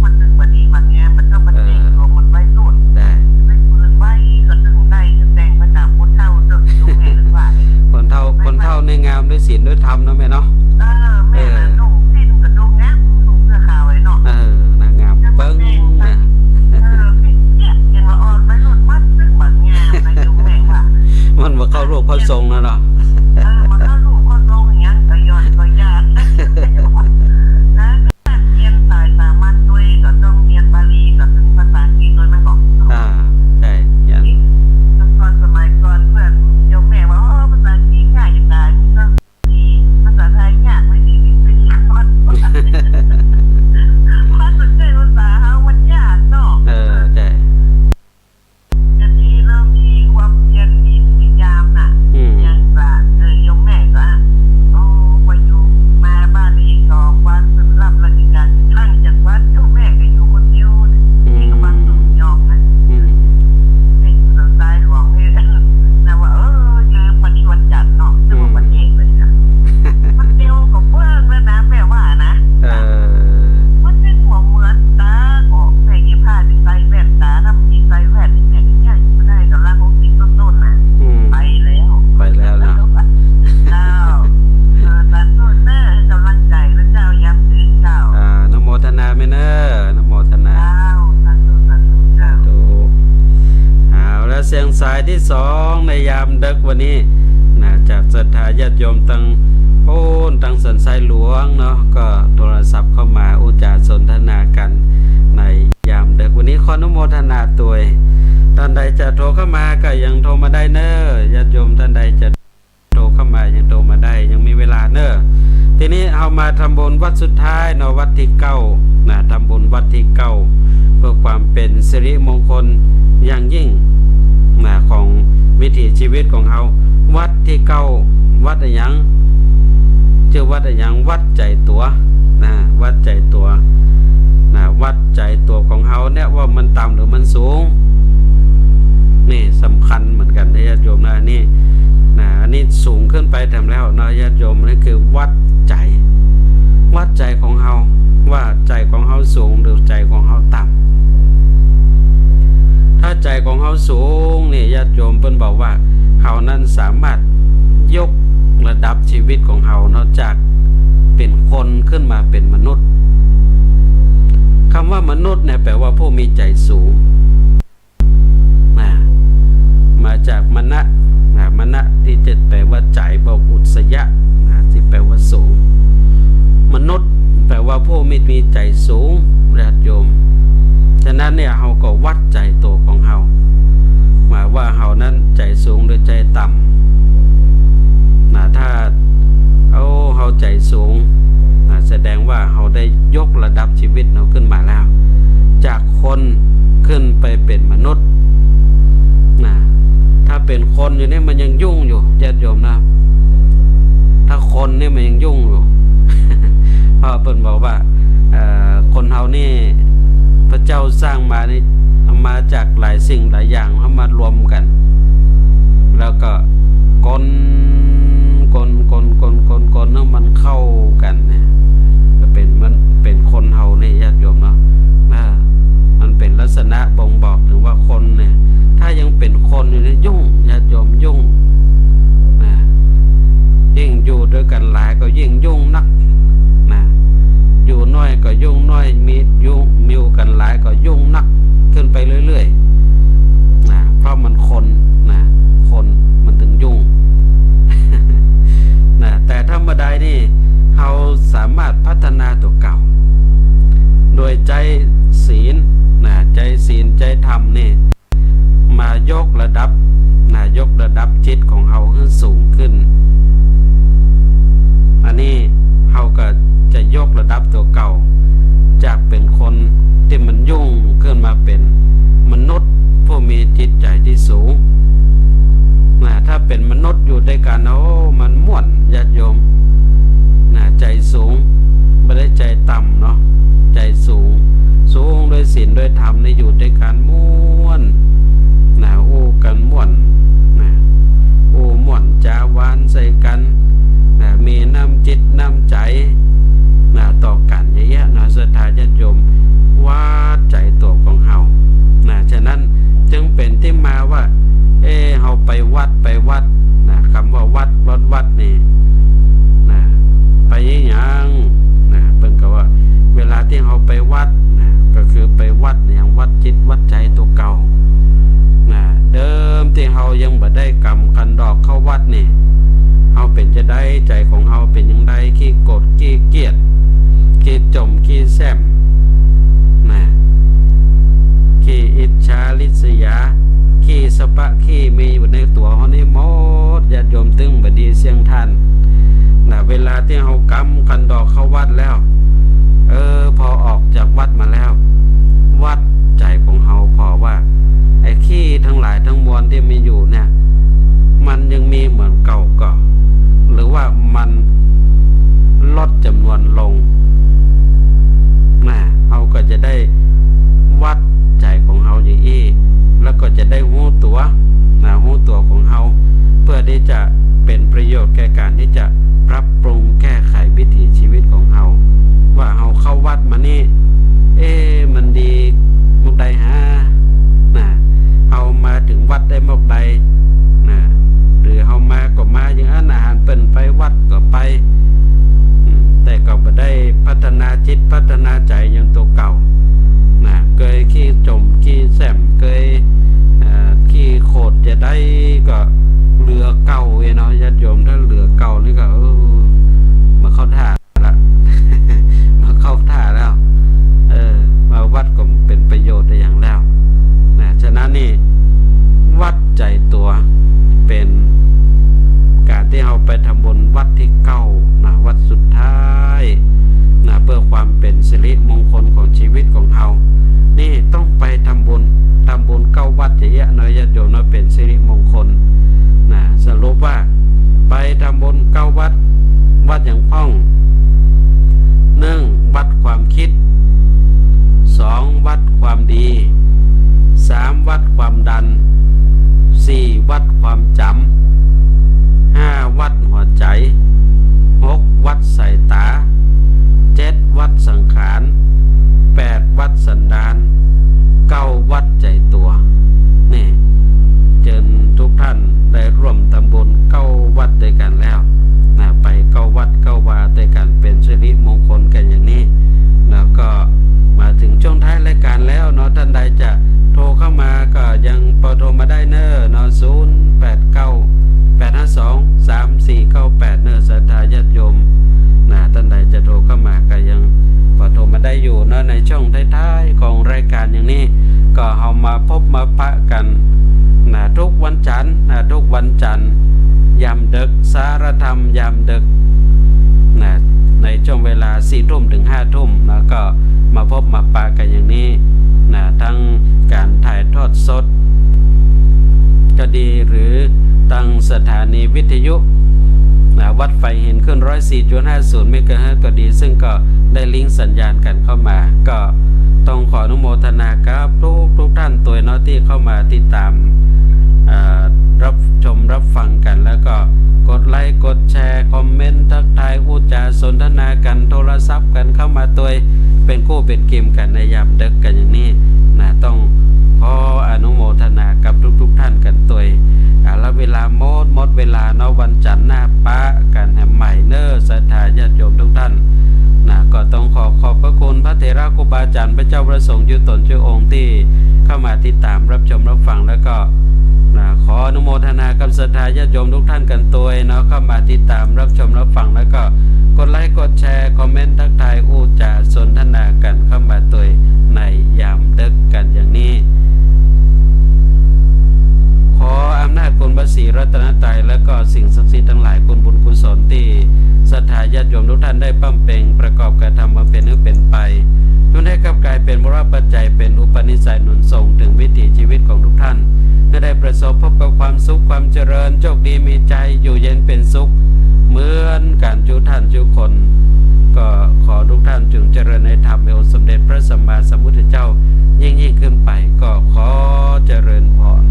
มันตึงบ่ดีบ่งาม มันก็บ่ดี เออ ของมันไว้สุด ได้ ไปปืนไว้ก็ตึงได้ ก็แต่งไปตามคนเฒ่าเถาะ เสียงสายตี้สองในยามดึกวันนี้นะ จากศรัทธาญาติโยมตังปู๊น ตังสันทรายหลวงเนาะ ก็โทรศัพท์เข้ามาอู้จ๋าสนทนากั๋นในยามดึกวันนี้ ขออนุโมทนาตวย ต้านใดจะโทรเข้ามาก็ยังโทรมาได้เน่อ ญาติโยมต้านใดจะโทรเข้ามายังโทรมาได้ ยังมีเวลาเน่อ ทีนี้เฮามาทำบุญวัดสุดท้ายเนาะ วัดตี้เก้านะ ทำบุญวัดตี้เก้า เพื่อความเป๋นสิริมงคลอย่างยิ่งนะ ของวิถีชีวิตของเฮา วัดตี้เก้า วัดอะหยัง จื้อวัดอะหยัง วัดใจ๋ตั๋วนะ วัดใจ๋ตั๋วนะ วัดใจ๋ตั๋วของเฮาเนี่ยว่ามันต่ำหรือมันสูง นี่สำคัญเหมือนกั๋นนะญาติโยมนะ อันนี้นะ อันนี้สูงขึ้นไปแถมแล้วเนาะญาติโยม นี่คือวัดใจ๋ วัดใจ๋ของเฮา ว่าใจ๋ของเฮาสูงหรือใจ๋ของเฮาต่ำ ถ้าใจ๋ของเฮาสูงเนี่ยญาติโยม เปิ้นบอกว่าเฮานั้นสามารถยกระดับชีวิตของเฮาเนาะ จากเป๋นคนขึ้นมาเป๋นมนุษย์ กำว่ามนุษย์เนี่ยแป๋ว่าผู้มีใจ๋สูง นะ มาจากมนะ นะ มนะตี้จะแป๋ว่าใจ๋ บอกอุสสยะ นะ ตี้แป๋ว่าสูง มนุษย์แป๋ว่าผู้มี มีใจ๋สูง ญาติโยม ฉะนั้นเนี่ย เฮาก็วัดใจ๋ตั๋วของเฮา หมายว่าเฮานั้นใจ๋สูงหรือใจ๋ต่ำ นะ ถ้า โอ้ เฮาใจ๋สูง นะ แสดงว่าเฮาได้ยกระดับชีวิตเฮาขึ้นมาแล้ว จากคนขึ้นไปเป๋นมนุษย์ นะ ถ้าเป๋นคนอยู่นี่มันยังยุ่งอยู่ ญาติโยมนะ ถ้าคนนี่มันยังยุ่งอยู่ เพราะเปิ้นบอกว่า เอ่อ คนเฮานี่ พระเจ้าสร้างมานี่ เอามาจากหลายสิ่งหลายอย่าง เอามารวมกั๋น แล้วก็กล กล กล กล กล กล แล้วมันเข้ากั๋นเนี่ย ก็เป๋น มันเป๋นคนเฮาเนี่ย ญาติโยมเนาะ อ่า มันเป๋นลักษณะบ่งบอกเถิงว่าคนเนี่ย ถ้ายังเป๋นคนอยู่เนี่ย ยุ่ง ญาติโยม ยุ่ง นะ ยิ่งอยู่ตวยกั๋นหลายก็ยิ่งยุ่งนัก นะ อยู่น้อยก็ยุ่งน้อย มี อยู่ อยู่กั๋นหลายก็ยุ่งนักขึ้นไปเรื่อยๆ นะ เพราะมันคน นะ คนมันเถิงยุ่ง นะ แต่ถ้าเมื่อใดนี่ เฮาสามารถพัฒนาตั๋วเก่า โดยใจ๊ศีล นะ ใจ๊ศีล ใจ๊ธรรมนี่ มายกระดับ นะ ยกระดับจิตของเฮาหื้อสูงขึ้น อันนี้เฮาก็จะยกระดับตั๋วเก่า จากเป๋นคนตี้มันยุ่งขึ้นมาเป๋นมนุษย์ผู้มีจิตใจ๋ตี้สูง นะ ถ้าเป๋นมนุษย์อยู่ตวยกั๋น โอ้ มันม่วน ญาติโยม นะ ใจ๋สูง บ่ได้ใจ๋ต่ำเนาะ ใจ๋สูง สูงตวยศีลตวยธรรมนี่ อยู่ตวยกั๋นม่วน นะ อู้กั๋นม่วน นะ อู้ม่วนจ๋าหวานใส่กั๋น นะ มีน้ำจิตน้ำใจ๋ นะ ต่อกั๋นอย่างเงี้ยนะ ศรัทธาญาติโยม วัดใจ๋ตั๋วของเฮา นะ ฉะนั้นจึงเป๋นตี้มาว่า เอ๊ะ เฮาไปวัด ไปวัด นะ กำว่าวัด วัด วัดนี่ นะ ไปอะหยัง นะ เปิ้นก็ว่า เวลาตี้เฮาไปวัด นะ ก็คือไปวัดอะหยัง วัดจิตวัดใจ๋ตั๋วเก่า นะ เดิมตี้เฮายังบ่ได้กำขันดอกเข้าวัดนี่ เฮาเป๋นจาใด ใจ๋ของเฮาเป๋นจาใด ขี้โกรธ ขี้เกียจ ขี้จ่ม ขี้แส้ม นะ ขี้อิจฉาริษยา ขี้สะปะ ขี้มีอยู่ในตั๋วเฮานี่หมด ญาติโยม ตึงบ่ดีเสี้ยงท่าน นะ เวลาตี้เฮากำขันดอกเข้าวัดแล้ว เออ พอออกจากวัดมาแล้ว วัดใจ๋ของเฮาผ่อว่า ไอ้ขี้ตังหลายตังมวลตี้มีอยู่เนี่ย มันยังมีเหมือนเก่าก่อ หรือว่ามันลดจ๋ำนวนลง นะ เฮาก็จะได้วัดใจ๋ของเฮาอย่างอี้ แล้วก็จะได้ฮู้ตั๋ว นะ ฮู้ตั๋วของเฮา เพื่อตี้จะเป๋นประโยชน์แก่ก๋านตี้จะปรับปรุงแก้ไขวิถีชีวิตของเฮา ว่าเฮาเข้าวัดมานี่ เอ๊ะ มันดีหมกใดหา นะ เฮามาเถิงวัดได้หมกใด นะ หรือเฮามาก็มาอย่างอั้น อาหารเปิ้นไปวัดก็ไป อืม แต่ก็บ่ได้พัฒนาจิตพัฒนาใจ๋อย่างตั๋วเก่า นะ เกยขี้จ่มขี้แส้ม เกย เอ่อ ขี้โขด ก็เหลือเก่าเองเนาะ ญาติโยม ถ้าเหลือเก่านี่ก็ เออ บ่เข้าท่าละ บ่เข้าท่าแล้ว เออ มาวัดก็บ่เป๋นประโยชน์อะหยังแล้วนะ ฉะนั้นนี่ วัดใจ๋ตั๋ว เป๋นก๋านตี้เฮาไปทำบุญวัดตี้เก้านะ วัดสุดท้ายนะ เปื้อความเป๋นสิริมงคลของจีวิตของเฮา นี่ต้องไปทำบุญ ทำบุญเก้าวัดอย่างเงี้ยเนาะ ญาติโยมเนาะ เป๋นสิริมงคลนะ สรุปว่าไปทำบุญเก้าวัด วัดหยังพ่อง หนึ่ง วัดความคิด สอง วัดความดี สาม วัดความดัน สี่ วัดความจ๋ำ ห้า วัดหัวใจ๋ หก วัดสายต๋า เจ็ด วัดสังขาร แปด วัดสันดาน เก้า วัดใจ๋ตั๋ว นี่ เจิญทุกท่านได้ร่วมทำบุญเก้าวัดตวยกั๋นแล้วนะ ไปเก้าวัดเก้าวาตวยกั๋น เป๋นสิริมงคลกั๋นอย่างนี้ แล้วก็มาถึงช่วงท้ายรายก๋านแล้วเนาะ ต้านใดจะโทรเข้ามาก็ยังปอโทรมาได้เน่อเนาะ ศูนย์แปดเก้า แปดห้าสอง สามสี่เก้าแปด เน่อ ศรัทธาญาติโยมนะ ต้านใดจะโทรเข้ามาก็ยังปอโทรมาได้อยู่เนาะ ในช่วงท้ายๆ ของรายก๋านอย่างนี้ ก็เฮามาพบมาปะกั๋นนะ ทุกวันจั๋นทร์นะ ทุกวันจั๋นทร์ ยามดึก สารธรรมยามดึกนะ ในช่วงเวลาสี่ทุ่มถึงห้าทุ่มนะ ก็มาพบมาปะกั๋นอย่างนี้นะ ทั้งก๋านถ่ายทอดสดก็ดี หรือตางสถานีวิทยุนะ วัดไผ่หินคลื่นร้อยสี่จุดห้าศูนย์เมกะเฮิรตซ์ก็ดี ซึ่งก็ได้ลิงก์สัญญาณกั๋นเข้ามา ก็ต้องขออนุโมทนากับทุกๆ ท่านตวยเนาะ ตี้เข้ามาติดต๋าม เอ่อ รับชมรับฟังกั๋น แล้วก็กดไลก์ กดแชร์ คอมเมนต์ ทักทาย อู้จ๋าสนทนากั๋น โทรศัพท์กั๋นเข้ามาตวย เป๋นกู้เป๋นกิ๋มกั๋นในยามดึกกั๋นอย่างนี้นะ ต้องขออนุโมทนากับทุกๆ ท่านกั๋นตวย อ่า ละเวลาหมด หมดเวลาเนาะ วันจั๋นทร์หน้าปะกั๋นแหมใหม่เน่อ ศรัทธาญาติโยมทุกท่านนะ ก็ต้องขอขอบพระคุณพระเถระครูบาอาจ๋ารย์ พระเจ้าพระสงฆ์จุ๊ต๋นจุ๊องค์ตี้เข้ามาติดต๋ามรับชมรับฟัง แล้วก็ นะ ขออนุโมทนากับศรัทธาญาติโยมทุกท่านกั๋นตวยเนาะ เข้ามาติดต๋ามรับชมรับฟัง แล้วก็กดไลก์ กดแชร์ คอมเมนต์ ทักทาย อู้จ๋าสนทนากั๋นเข้ามาตวยในยามดึกกั๋นอย่างนี้ ขออำนาจคุณพระศรีรัตนตรัย แล้วก็สิ่งศักดิ์สิทธิ์ตังหลาย คุณบุญกุศลตี้ศรัทธาญาติโยมทุกท่านได้บำเพ็ญประกอบกระทำบำเพ็ญหื้อเป๋นไป จงได้กลับกลายเป๋นวรปัจจัย เป๋นอุปนิสัยหนุนส่งเถิงวิถีชีวิตของทุกท่าน หื้อได้ประสบพบกับความสุขความเจริญ โชคดีมีชัย อยู่เย็นเป๋นสุข เหมือนกั๋นจุ๊ท่านจุ๊คน ก็ขอทุกท่านจงเจริญในธรรม ในองค์สมเด็จพระสัมมาสัมพุทธเจ้ายิ่งๆ ขึ้นไป ก็ขอเจริญพร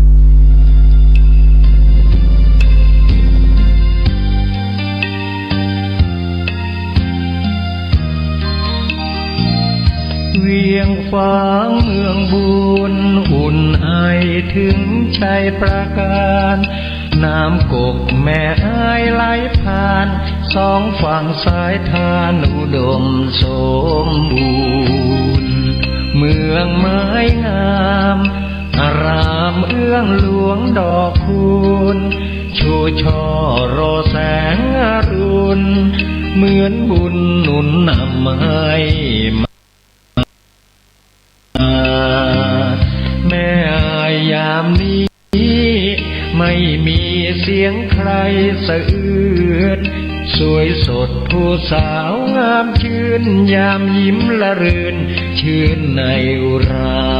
เวียงฟ้างเมืองบุญ อุ่นไอเถิงชัยปราการ น้ำกกแม่อายไหลผ่าน สองฝั่งสายทานอุดมสมบูรณ์ เมืองไม้งาม อารามเอื้องหลวงดอกคูณ ชู่ช่อรอแสงอรุณ เหมือนบุญหนุนนำให้มา แม่อายยามนี้ ไม่มีเสียงใครสะอื้น สวยสดผู้สาวงามชื่น ยามยิ้มระรื่น ชื่นในอุรา